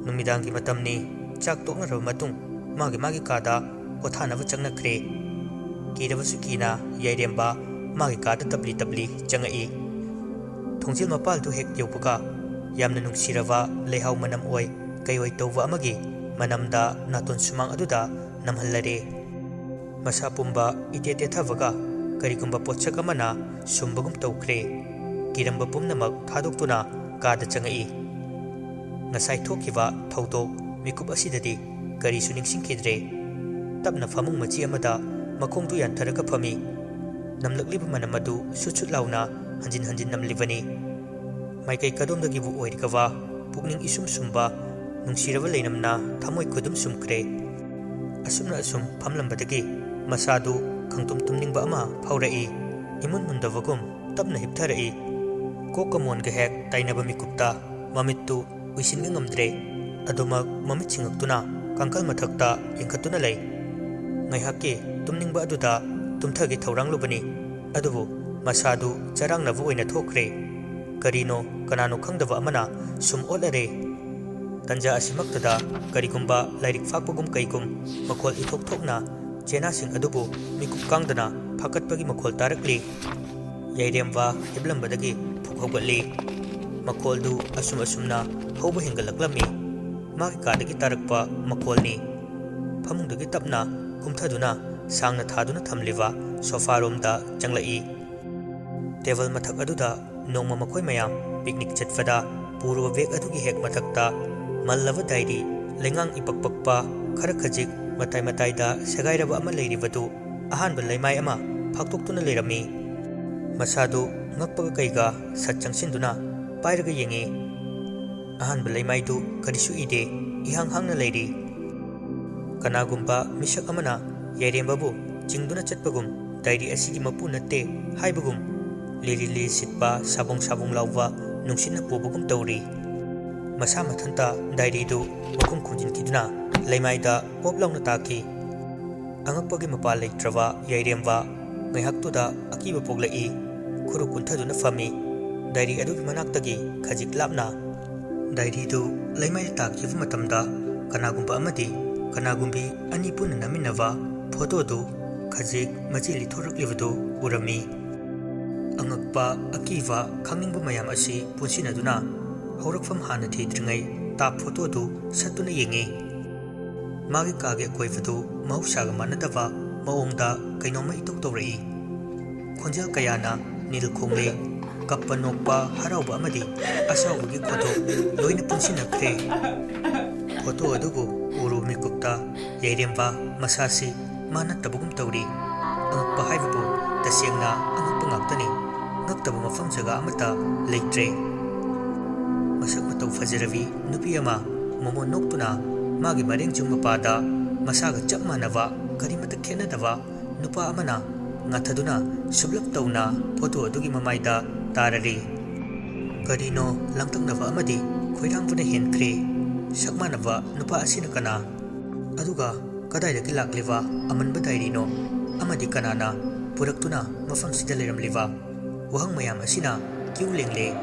ꯅꯨꯃꯤꯗꯥꯡꯒꯤ ꯃꯇꯝꯅꯤ꯫ ꯆꯥꯛ ꯇꯣꯛꯅꯔꯕ ꯃꯇꯨꯡ ꯃꯥꯒꯤ ꯃꯥꯒꯤ ꯀꯥꯗ ꯄꯣꯊꯥꯅꯕ ꯆꯪꯅꯈ꯭ꯔꯦ꯫ ꯀꯤꯔꯕꯁꯨ ꯀꯤꯅ ꯌꯥꯏꯔꯦꯝꯕ ꯃꯥꯒꯤ ꯀꯥꯗ ꯇꯞꯂꯤ ꯇꯞꯂꯤ ꯆꯪꯉꯛꯏ꯫ ꯊꯣꯡꯖꯤꯜ ꯃꯄꯥꯜꯗꯨ ꯍꯦꯛ ꯌꯧꯕꯒ ꯌꯥꯝꯅ ꯅꯨꯡꯁꯤꯔꯕ ꯂꯩꯍꯥꯎ ꯃꯅꯝ ꯑꯣꯏ ꯀꯩꯑꯣꯏ ꯇꯧꯕ ꯑꯃꯒꯤ ꯃꯅꯝꯗ ꯅꯥꯇꯣꯟ ꯁꯨꯃꯥꯡ ꯑꯗꯨꯗ ꯅꯝꯍꯜꯂꯔꯦ꯫ ꯃꯁꯥ ꯄꯨꯝꯕ ꯏꯇꯦ ꯇꯦꯊꯕꯒ ꯀꯔꯤꯒꯨꯝꯕ ꯄꯣꯠꯁꯛ ꯑꯃꯅ ꯁꯨꯝꯕꯒꯨꯝ ꯇꯧꯈ꯭ꯔꯦ꯫ ꯀꯤꯔꯝꯕ ꯄꯨꯝꯅꯃꯛ ꯊꯥꯗꯣꯛꯇꯨꯅ ꯀꯥꯗ ꯆꯪꯉꯛꯏ꯫ ꯉꯁꯥꯏ ꯊꯣꯛꯈꯤꯕ ꯊꯧꯗꯣꯛ ꯃꯤꯀꯨꯞ ꯑꯁꯤꯗꯗꯤ ꯀꯔꯤꯁꯨ ꯅꯤꯡꯁꯤꯡꯈꯤꯗ꯭ꯔꯦ꯫ ꯇꯞꯅ ꯐꯃꯨꯡ ꯃꯆꯤ ꯑꯃꯗ ꯃꯈꯣꯡꯗꯨ ꯌꯥꯟꯊꯔꯒ ꯐꯝꯃꯤ꯫ ꯅꯝꯂꯛꯂꯤꯕ ꯃꯅꯝ ꯑꯗꯨ ꯁꯨꯠ ꯁꯨꯠ ꯂꯥꯎꯅ ꯍꯟꯖꯤꯟ ꯍꯟꯖꯤꯟ ꯅꯝꯂꯤꯕꯅꯤ꯫ ꯃꯥꯏꯀꯩ ꯀꯗꯣꯝꯗꯒꯤꯕꯨ ꯑꯣꯏꯔꯒꯕ ꯄꯨꯛꯅꯤꯡ ꯏꯁꯨꯝ ꯁꯨꯝꯕ ꯅꯨꯡꯁꯤꯔꯕ ꯂꯩꯅꯝꯅ ꯊꯃꯣꯏ ꯈꯨꯗꯨꯝ ꯁꯨꯝꯈ꯭ꯔꯦ꯫ ꯑꯁꯨꯝꯅ ꯑꯁꯨꯝ ꯐꯝꯂꯝꯕꯗꯒꯤ ꯃꯁꯥꯗꯨ ꯈꯪꯇꯨꯝ ꯇꯨꯝꯅꯤꯡꯕ ꯑꯃ ꯐꯥꯎꯔꯛꯏ꯫ ꯏꯃꯨꯟ ꯃꯨꯟꯗꯕꯒꯨꯝ ꯇꯞꯅ ꯍꯤꯞꯊꯔꯛꯏ꯫ ꯀꯣꯛꯀ ꯃꯣꯟꯒ ꯍꯦꯛ ꯇꯥꯏꯅꯕ ꯃꯤꯀꯨꯞꯇ ꯃꯃꯤꯠꯇꯨ ꯎꯏꯁꯤꯟꯕ ꯉꯝꯗ꯭ꯔꯦ꯫ ꯑꯗꯨꯃꯛ ꯃꯃꯤꯠ ꯁꯤꯡꯉꯛꯇꯨꯅ ꯀꯥꯡꯈꯜ ꯃꯊꯛꯇ ꯌꯦꯡꯈꯠꯇꯨꯅ ꯂꯩ꯫ ꯉꯥꯏꯍꯥꯛꯀꯤ ꯇꯨꯝꯅꯤꯡꯕ ꯑꯗꯨꯗ ꯇꯨꯝꯊꯒꯦ ꯊꯧꯔꯥꯡꯂꯨꯕꯅꯤ꯫ ꯑꯗꯨꯕꯨ ꯃꯁꯥꯗꯨ ꯆꯔꯥꯡꯅꯕ ꯑꯣꯏꯅ ꯊꯣꯛꯈ꯭ꯔꯦ꯫ ꯀꯔꯤꯅꯣ ꯀꯅꯥꯅꯣ ꯈꯪꯗꯕ ꯑꯃꯅ ꯁꯨꯝ ꯑꯣꯠꯂꯔꯦ꯫ ꯇꯟꯖꯥ ꯑꯁꯤꯃꯛꯇꯗ ꯀꯔꯤꯒꯨꯝꯕ ꯂꯥꯏꯔꯤꯛ ꯐꯥꯛꯄꯒꯨꯝ ꯀꯩꯒꯨꯝ ꯃꯈꯣꯜ ꯏꯊꯣꯛ ꯊꯣꯛꯅ ꯆꯦꯅꯥꯁꯤꯡ ꯑꯗꯨꯕꯨ ꯃꯤꯀꯨꯞ ꯀꯥꯡꯗꯅ ꯐꯥꯀꯠꯄꯒꯤ ꯃꯈꯣꯜ ꯇꯥꯔꯛꯂꯤ꯫ ꯌꯥꯏꯔꯦꯝꯕ ꯍꯤꯞꯂꯝꯕꯗꯒꯤ ꯐꯨꯛ ꯍꯧꯒꯠꯂꯤ꯫ ꯃꯈꯣꯜꯗꯨ ꯑꯁꯨꯝ ꯑꯁꯨꯝꯅ ꯍꯧꯕ ꯍꯦꯟꯒꯠꯂꯛꯂꯝꯃꯤ꯫ ꯃꯥꯒꯤ ꯀꯥꯗꯒꯤ ꯇꯥꯔꯛꯄ ꯃꯈꯣꯜꯅꯤ꯫ ꯐꯃꯨꯡꯗꯒꯤ ꯇꯞꯅ ꯀꯨꯝꯊꯗꯨꯅ ꯁꯥꯡꯅ ꯊꯥꯗꯨꯅ ꯊꯝꯂꯤꯕ ꯁꯣꯐꯥꯔꯣꯝꯗ ꯆꯪꯂꯛꯏ꯫ ꯇꯦꯕꯜ ꯃꯊꯛ ꯑꯗꯨꯗ ꯅꯣꯡꯃ ꯃꯈꯣꯏ ꯃꯌꯥꯝ ꯄꯤꯛꯅꯤꯛ ꯆꯠꯄꯗ ꯄꯨꯔꯨꯕ ꯕꯦꯒ ꯑꯗꯨꯒꯤ ꯍꯦꯛ ꯃꯊꯛꯇ ꯃꯜꯂꯕ ꯗꯥꯏꯔꯤ, ꯂꯩꯉꯥꯡ ꯏꯄꯛ ꯄꯛꯄ, ꯈꯔ ꯈꯖꯤꯛ ꯃꯇꯥꯏ ꯃꯇꯥꯏꯗ ꯁꯦꯒꯥꯏꯔꯕ ꯑꯃ ꯂꯩꯔꯤꯕꯗꯨ ꯑꯍꯥꯟꯕ ꯂꯩꯃꯥꯏ ꯑꯃ ꯐꯥꯛꯇꯣꯛꯇꯨꯅ ꯂꯩꯔꯝꯃꯤ꯫ ꯃꯁꯥꯗꯨ ꯉꯛꯄꯒ ꯀꯩꯒ ꯁꯠ ꯆꯪꯁꯤꯟꯗꯨꯅ ꯄꯥꯏꯔꯒ ꯌꯦꯡꯉꯤ꯫ ꯑꯍꯥꯟꯕ ꯂꯩꯃꯥꯏꯗꯨ ꯀꯔꯤꯁꯨ ꯏꯗꯦ, ꯏꯍꯥꯡ ꯍꯥꯡꯅ ꯂꯩꯔꯤ꯫ ꯀꯅꯥꯒꯨꯝꯕ ꯃꯤꯁꯛ ꯑꯃꯅ ꯌꯥꯏꯔꯦꯝꯕꯕꯨ ꯆꯤꯡꯗꯨꯅ ꯆꯠꯄꯒꯨꯝ ꯗꯥꯏꯔꯤ ꯑꯁꯤꯒꯤ ꯃꯄꯨ ꯅꯠꯇꯦ ꯍꯥꯏꯕꯒꯨꯝ ꯂꯤꯔꯤ ꯂꯤꯔꯤ ꯁꯤꯠꯄ, ꯁꯥꯕꯣꯡ ꯁꯥꯕꯣꯡ ꯂꯥꯎꯕ ꯅꯨꯡꯁꯤꯠꯅ ꯄꯨꯕꯒꯨꯝ ꯇꯧꯔꯤ꯫ ꯃꯁꯥ ꯃꯊꯟꯇ ꯗꯥꯏꯔꯤꯗꯨ ꯃꯈꯨꯝ ꯈꯨꯝꯖꯤꯟꯈꯤꯗꯨꯅ ꯂꯩꯃꯥꯏꯗ ꯄꯣꯞ ꯂꯥꯎꯅ ꯇꯥꯈꯤ꯫ ꯑꯉꯛꯄꯒꯤ ꯃꯄꯥ ꯂꯩꯇ꯭ꯔꯕ ꯌꯥꯏꯔꯦꯝꯕ ꯉꯥꯏꯍꯥꯛꯇꯨꯗ ꯑꯀꯤꯕ ꯄꯣꯛꯂꯛꯏ꯫ ꯈꯨꯔꯨ ꯀꯨꯟꯊꯗꯨꯅ ꯐꯝꯃꯤ꯫ ꯗꯥꯏꯔꯤ ꯑꯗꯨꯒꯤ ꯃꯅꯥꯛꯇꯒꯤ ꯈꯖꯤꯛ ꯂꯥꯞꯅ ꯗꯥꯏꯔꯤꯗꯨ ꯂꯩꯃꯥꯏꯗ ꯇꯥꯈꯤꯕ ꯃꯇꯝꯗ ꯀꯅꯥꯒꯨꯝꯕ ꯑꯃꯗꯤ ꯀꯅꯥꯒꯨꯝꯕꯤ ꯑꯅꯤ ꯄꯨꯟꯅ ꯅꯝꯃꯤꯟꯅꯕ ꯐꯣꯇꯣꯗꯨ ꯈꯖꯤꯛ ꯃꯆꯤ ꯂꯤꯊꯣꯔꯛꯂꯤꯕꯗꯨ ꯎꯔꯝꯃꯤ꯫ ꯑꯉꯛꯄ, ꯑꯀꯤꯕ, ꯈꯪꯅꯤꯡꯕ ꯃꯌꯥꯝ ꯑꯁꯤ ꯄꯨꯟꯁꯤꯟꯅꯗꯨꯅ ꯍꯧꯔꯛꯐꯝ ꯍꯥꯟꯅ ꯊꯤꯗ꯭ꯔꯤꯉꯩ ꯇꯥꯞ ꯐꯣꯇꯣꯗꯨ ꯁꯠꯇꯨꯅ ꯌꯦꯡꯉꯤ꯫ ꯃꯥꯒꯤ ꯀꯥꯒꯤ ꯑꯀꯣꯏꯕꯗꯨ ꯃꯍꯧꯁꯥꯒ ꯃꯥꯟꯅꯗꯕ ꯃꯑꯣꯡꯗ ꯀꯩꯅꯣꯝꯃ ꯏꯇꯧ ꯇꯧꯔꯛꯏ꯫ ꯈꯣꯟꯖꯦꯜ ꯀꯌꯥꯅ ꯅꯤꯜ ꯈꯣꯡꯂꯦ, ꯀꯞꯄ, ꯅꯣꯛꯄ, ꯍꯔꯥꯎꯕ ꯑꯃꯗꯤ ꯑꯁꯥꯎꯕꯒꯤ ꯈꯣꯟꯊꯣꯛ ꯂꯣꯏꯅ ꯄꯨꯟꯁꯤꯟꯅꯈ꯭ꯔꯦ꯫ ꯐꯣꯇꯣ ꯑꯗꯨꯕꯨ ꯎꯔꯨ ꯃꯤꯀꯨꯞꯇ ꯌꯥꯏꯔꯦꯝꯕ ꯃꯁꯥꯁꯤ ꯃꯥ ꯅꯠꯇꯕꯒꯨꯝ ꯇꯧꯔꯤ꯫ ꯑꯉꯛꯄ ꯍꯥꯏꯕꯕꯨ ꯇꯁꯦꯡꯅ ꯑꯉꯛꯄ ꯉꯥꯛꯇꯅꯤ꯫ ꯉꯛꯇꯕ ꯃꯐꯝ ꯖꯒꯥ ꯑꯃꯠꯇ ꯂꯩꯇ꯭ꯔꯦ꯫ ꯃꯁꯛ ꯃꯇꯧ ꯐꯖꯔꯕꯤ ꯅꯨꯄꯤ ꯑꯃ ꯃꯃꯣꯟ ꯅꯣꯛꯇꯨꯅ ꯃꯥꯒꯤ ꯃꯔꯦꯡꯖꯨꯡ ꯃꯄꯥꯗ ꯃꯁꯥꯒ ꯆꯞ ꯃꯥꯟꯅꯕ, ꯀꯔꯤꯃꯠꯇ ꯈꯦꯠꯅꯗꯕ ꯅꯨꯄꯥ ꯑꯃꯅ ꯉꯥꯊꯗꯨꯅ ꯁꯨꯞꯂꯞ ꯇꯧꯅ ꯐꯣꯇꯣ ꯑꯗꯨꯒꯤ ꯃꯃꯥꯏꯗ ꯇꯥꯔꯔꯤ꯫ ꯀꯔꯤꯅꯣ ꯂꯥꯡꯇꯛꯅꯕ ꯑꯃꯗꯤ ꯈꯣꯏꯔꯥꯡꯕꯅ ꯍꯦꯟꯈ꯭ꯔꯦ꯫ ꯁꯛ ꯃꯥꯟꯅꯕ ꯅꯨꯄꯥ ꯑꯁꯤꯅ ꯀꯅꯥ? ꯑꯗꯨꯒ ꯀꯗꯥꯏꯗꯒꯤ ꯂꯥꯛꯂꯤꯕ ꯑꯃꯟꯕ ꯗꯥꯏꯔꯤꯅꯣ? ꯑꯃꯗꯤ ꯀꯅꯥꯅ ꯄꯨꯔꯛꯇꯨꯅ ꯃꯐꯝꯁꯤꯗ ꯂꯩꯔꯝꯂꯤꯕ? ꯋꯥꯍꯪ ꯃꯌꯥꯝ ꯑꯁꯤꯅ ꯀ꯭ꯌꯨ ꯂꯦꯡꯂꯦ꯫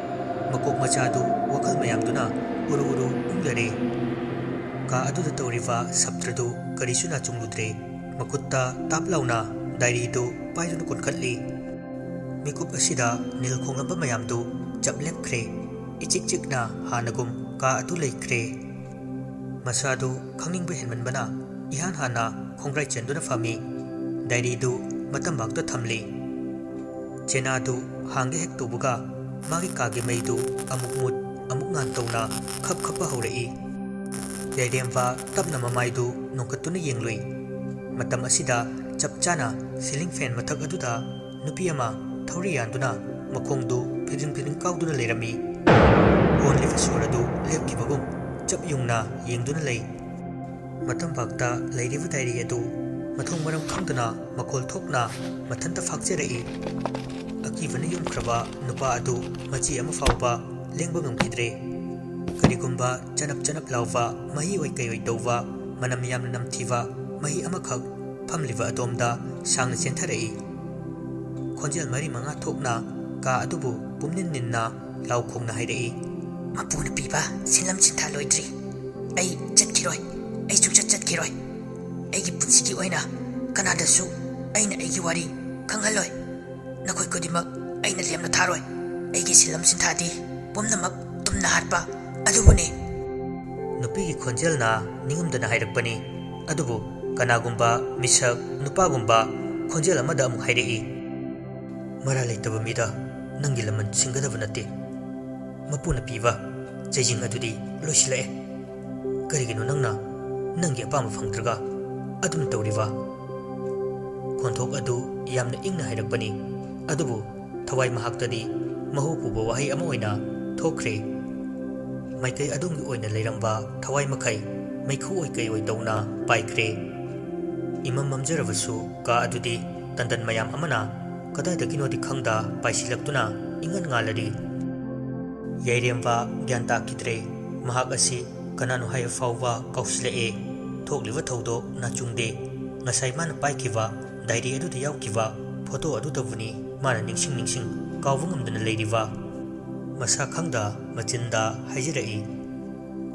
ꯃꯀꯣꯛ ꯃꯆꯥꯗꯨ ꯋꯥꯈꯜ ꯃꯌꯥꯝꯗꯨꯅ ꯎꯔꯨ ꯎꯔꯨ ꯎꯪꯂꯔꯦ꯫ ꯀꯥ ꯑꯗꯨꯗ ꯇꯧꯔꯤꯕ ꯁꯞꯇ꯭ꯔꯗꯨ ꯀꯔꯤꯁꯨ ꯅꯥꯆꯨꯡꯂꯨꯗ꯭ꯔꯦ꯫ ꯃꯈꯨꯠꯇ ꯇꯥꯞ ꯂꯥꯎꯅ ꯗꯥꯏꯔꯤꯗꯨ ꯄꯥꯏꯗꯨꯅ ꯀꯣꯟꯈꯠꯂꯤ꯫ ꯃꯤꯀꯨꯞ ꯑꯁꯤꯗ ꯅꯤꯜ ꯈꯣꯡꯂꯝꯕ ꯃꯌꯥꯝꯗꯨ ꯆꯞ ꯂꯦꯞꯈ꯭ꯔꯦ꯫ ꯏꯆꯤꯛ ꯆꯤꯛꯅ ꯍꯥꯟꯅꯒꯨꯝ ꯀꯥ ꯑꯗꯨ ꯂꯩꯈ꯭ꯔꯦ꯫ ꯃꯁꯥꯗꯨ ꯈꯪꯅꯤꯡꯕ ꯍꯦꯟꯃꯟꯕꯅ ꯏꯍꯥꯟ ꯍꯥꯟꯅ ꯈꯣꯡꯒ꯭ꯔꯥꯏ ꯆꯦꯟꯗꯨꯅ ꯐꯝꯃꯤ꯫ ꯗꯥꯏꯔꯤꯗꯨ ꯃꯇꯝꯕꯥꯛꯇ ꯊꯝꯂꯤ꯫ ꯆꯦꯅꯥꯗꯨ ꯍꯥꯡꯒꯦ ꯍꯦꯛ ꯇꯧꯕꯒ ꯃꯥꯒꯤ ꯀꯥꯒꯤ ꯃꯩꯗꯨ ꯑꯃꯨꯛ ꯃꯨꯠ, ꯑꯃꯨꯛ ꯉꯥꯟ ꯇꯧꯅ ꯈꯞ ꯈꯞꯄ ꯍꯧꯔꯛꯏ꯫ ꯌꯥꯏꯔꯦꯝꯕ ꯇꯞꯅ ꯃꯃꯥꯏꯗꯨ ꯅꯣꯡꯈꯠꯇꯨꯅ ꯌꯦꯡꯂꯨꯏ꯫ ꯃꯇꯝ ꯑꯁꯤꯗ ꯆꯞ ꯆꯥꯅ ꯁꯤꯂꯤꯡ ꯐꯦꯟ ꯃꯊꯛ ꯑꯗꯨꯗ ꯅꯨꯄꯤ ꯑꯃ ꯊꯧꯔꯤ ꯌꯥꯟꯗꯨꯅ ꯃꯈꯣꯡꯗꯨ ꯐꯤꯗ꯭ꯔꯤꯡ ꯐꯤꯗ꯭ꯔꯤꯡ ꯀꯥꯎꯗꯨꯅ ꯂꯩꯔꯝꯃꯤ꯫ ꯍꯣꯟꯂꯤꯕ ꯁꯣꯔ ꯑꯗꯨ ꯂꯦꯞꯈꯤꯕꯒꯨꯝ ꯆꯞ ꯌꯨꯡꯅ ꯌꯦꯡꯗꯨꯅ ꯂꯩ꯫ ꯃꯇꯝꯕꯥꯛꯇ ꯂꯩꯔꯤꯕ ꯗꯥꯏꯔꯤ ꯑꯗꯨ ꯃꯊꯣꯡ ꯃꯔꯝ ꯈꯪꯗꯅ ꯃꯈꯣꯜ ꯊꯣꯛꯅ ꯃꯊꯟꯇ ꯐꯥꯛꯆꯔꯛꯏ꯫ ꯑꯀꯤꯕꯅ ꯌꯨꯝꯈ꯭ꯔꯕ ꯅꯨꯄꯥ ꯑꯗꯨ ꯃꯆꯤ ꯑꯃ ꯐꯥꯎꯕ ꯂꯦꯡꯕ ꯉꯝꯈꯤꯗ꯭ꯔꯦ꯫ ꯀꯔꯤꯒꯨꯝꯕ ꯆꯅꯞ ꯆꯅꯞ ꯂꯥꯎꯕ, ꯃꯍꯤ ꯑꯣꯏ ꯀꯩ ꯑꯣꯏ ꯇꯧꯕ, ꯃꯅꯝ ꯌꯥꯝꯅ ꯅꯝꯊꯤꯕ ꯃꯍꯤ ꯑꯃꯈꯛ ꯐꯝꯂꯤꯕ ꯑꯗꯣꯝꯗ ꯁꯥꯡꯅ ꯆꯦꯟꯊꯔꯛꯏ꯫ ꯈꯣꯟꯖꯦꯜ ꯃꯔꯤ ꯃꯉꯥ ꯊꯣꯛꯅ ꯀꯥ ꯑꯗꯨꯕꯨ ꯄꯨꯝꯅꯤꯟ ꯅꯤꯟꯅ ꯂꯥꯎ ꯈꯣꯡꯅ ꯍꯥꯏꯔꯛꯏ꯫ "ꯃꯄꯨꯅ ꯄꯤꯕ ꯁꯤꯟꯂꯝ ꯁꯤꯟꯊꯥ ꯂꯣꯏꯗ꯭ꯔꯤ꯫ ꯑꯩ ꯆꯠꯈꯤꯔꯣꯏ꯫ ꯑꯩ ꯁꯨꯡꯆꯠ ꯆꯠꯈꯤꯔꯣꯏ꯫ ꯑꯩꯒꯤ ꯄꯨꯟꯁꯤꯒꯤ ꯑꯣꯏꯅ ꯀꯅꯥꯗꯁꯨ ꯑꯩꯅ ꯑꯩꯒꯤ ꯋꯥꯔꯤ ꯈꯪꯍꯜꯂꯣꯏ꯫ ꯅꯈꯣꯏ ꯈꯨꯗꯤꯡꯃꯛ ꯑꯩꯅ ꯂꯦꯝꯅ ꯊꯥꯔꯣꯏ꯫ ꯑꯩꯒꯤ ꯁꯤꯜꯂꯝ ꯁꯤꯟꯊꯥꯗꯤ ꯄꯨꯝꯅꯃꯛ ꯇꯨꯝꯅ ꯍꯥꯠꯄ ꯑꯗꯨꯕꯨꯅꯤ꯫ ꯅꯨꯄꯤꯒꯤ ꯈꯣꯟꯖꯦꯜꯅ ꯅꯤꯡꯉꯝꯗꯅ ꯍꯥꯏꯔꯛꯄꯅꯤ꯫ ꯑꯗꯨꯕꯨ ꯀꯅꯥꯒꯨꯝꯕ ꯃꯤꯁꯛ ꯅꯨꯄꯥꯒꯨꯝꯕ ꯈꯣꯟꯖꯦꯜ ꯑꯃꯗ ꯑꯃꯨꯛ ꯍꯥꯏꯔꯛꯏ, "ꯃꯔꯥ ꯂꯩꯇꯕ ꯃꯤꯗ ꯅꯪꯒꯤ ꯂꯃꯟ ꯁꯤꯡꯒꯗꯕ ꯅꯠꯇꯦ꯫ ꯃꯄꯨꯅ ꯄꯤꯕ ꯆꯩꯖꯤꯡ ꯑꯗꯨꯗꯤ ꯂꯣꯏꯁꯤꯜꯂꯛꯑꯦ꯫ ꯀꯔꯤꯒꯤꯅꯣ ꯅꯪꯅ ꯅꯪꯒꯤ ꯑꯄꯥꯝꯕ ꯐꯪꯗ꯭ꯔꯒ ꯑꯗꯨꯝ ꯇꯧꯔꯤꯕ?" ꯈꯣꯟꯊꯣꯛ ꯑꯗꯨ ꯌꯥꯝꯅ ꯏꯪꯅ ꯍꯥꯏꯔꯛꯄꯅꯤ꯫ ꯑꯗꯨꯕꯨ ꯊꯋꯥꯏ ꯃꯍꯥꯛꯇꯗꯤ ꯃꯍꯨ ꯄꯨꯕ ꯋꯥꯍꯩ ꯑꯃ ꯑꯣꯏꯅ ꯊꯣꯛꯈ꯭ꯔꯦ꯫ ꯃꯥꯏꯀꯩ ꯑꯗꯣꯝꯒꯤ ꯑꯣꯏꯅ ꯂꯩꯔꯝꯕ ꯊꯋꯥꯏ ꯃꯈꯩ ꯃꯩꯈꯨ ꯑꯣꯏ ꯀꯩ ꯑꯣꯏ ꯇꯧꯅ ꯄꯥꯏꯈ꯭ꯔꯦ꯫ ꯏꯃꯝ ꯃꯝꯖꯔꯕꯁꯨ ꯀꯥ ꯑꯗꯨꯗꯤ ꯇꯟꯗꯟ ꯃꯌꯥꯝ ꯑꯃꯅ ꯀꯗꯥꯏꯗꯒꯤꯅꯣꯗꯤ ꯈꯪꯗ ꯄꯥꯏꯁꯤꯜꯂꯛꯇꯨꯅ ꯏꯉꯥꯟ ꯉꯥꯜꯂꯔꯤ꯫ ꯌꯥꯏꯔꯦꯝꯕ ꯒ꯭ꯌꯥꯟ ꯇꯥꯈꯤꯗ꯭ꯔꯦ꯫ ꯃꯍꯥꯛ ꯑꯁꯤ ꯀꯅꯥꯅꯣ ꯍꯥꯏꯕ ꯐꯥꯎꯕ ꯀꯥꯎꯁꯤꯜꯂꯛꯑꯦ꯫ ꯊꯣꯛꯂꯤꯕ ꯊꯧꯗꯣꯛ ꯅꯥꯆꯨꯡꯗꯦ꯫ ꯉꯁꯥꯏ ꯃꯥꯅ ꯄꯥꯏꯈꯤꯕ ꯗꯥꯏꯔꯤ ꯑꯗꯨꯗ ꯌꯥꯎꯈꯤꯕ ꯐꯣꯇꯣ ꯑꯗꯨꯗꯕꯨꯅꯤ ꯃꯥꯅ ꯅꯤꯡꯁꯤꯡ ꯅꯤꯡꯁꯤꯡ ꯀꯥꯎꯕ ꯉꯝꯗꯅ ꯂꯩꯔꯤꯕ꯫ ꯃꯁꯥ ꯈꯪꯗ ꯃꯆꯤꯟꯗ ꯍꯥꯏꯖꯔꯛꯏ,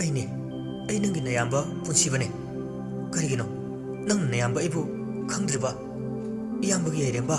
"ꯑꯩꯅꯦ, ꯑꯩ ꯅꯪꯒꯤ ꯅꯌꯥꯝꯕ ꯄꯨꯟꯁꯤꯕꯅꯦ꯫ ꯀꯔꯤꯒꯤꯅꯣ ꯅꯪꯅ ꯅꯌꯥꯝꯕ ꯑꯩꯕꯨ ꯈꯪꯗ꯭ꯔꯤꯕ? ꯏꯌꯥꯝꯕꯒꯤ ꯌꯥꯏꯔꯦꯝꯕ?"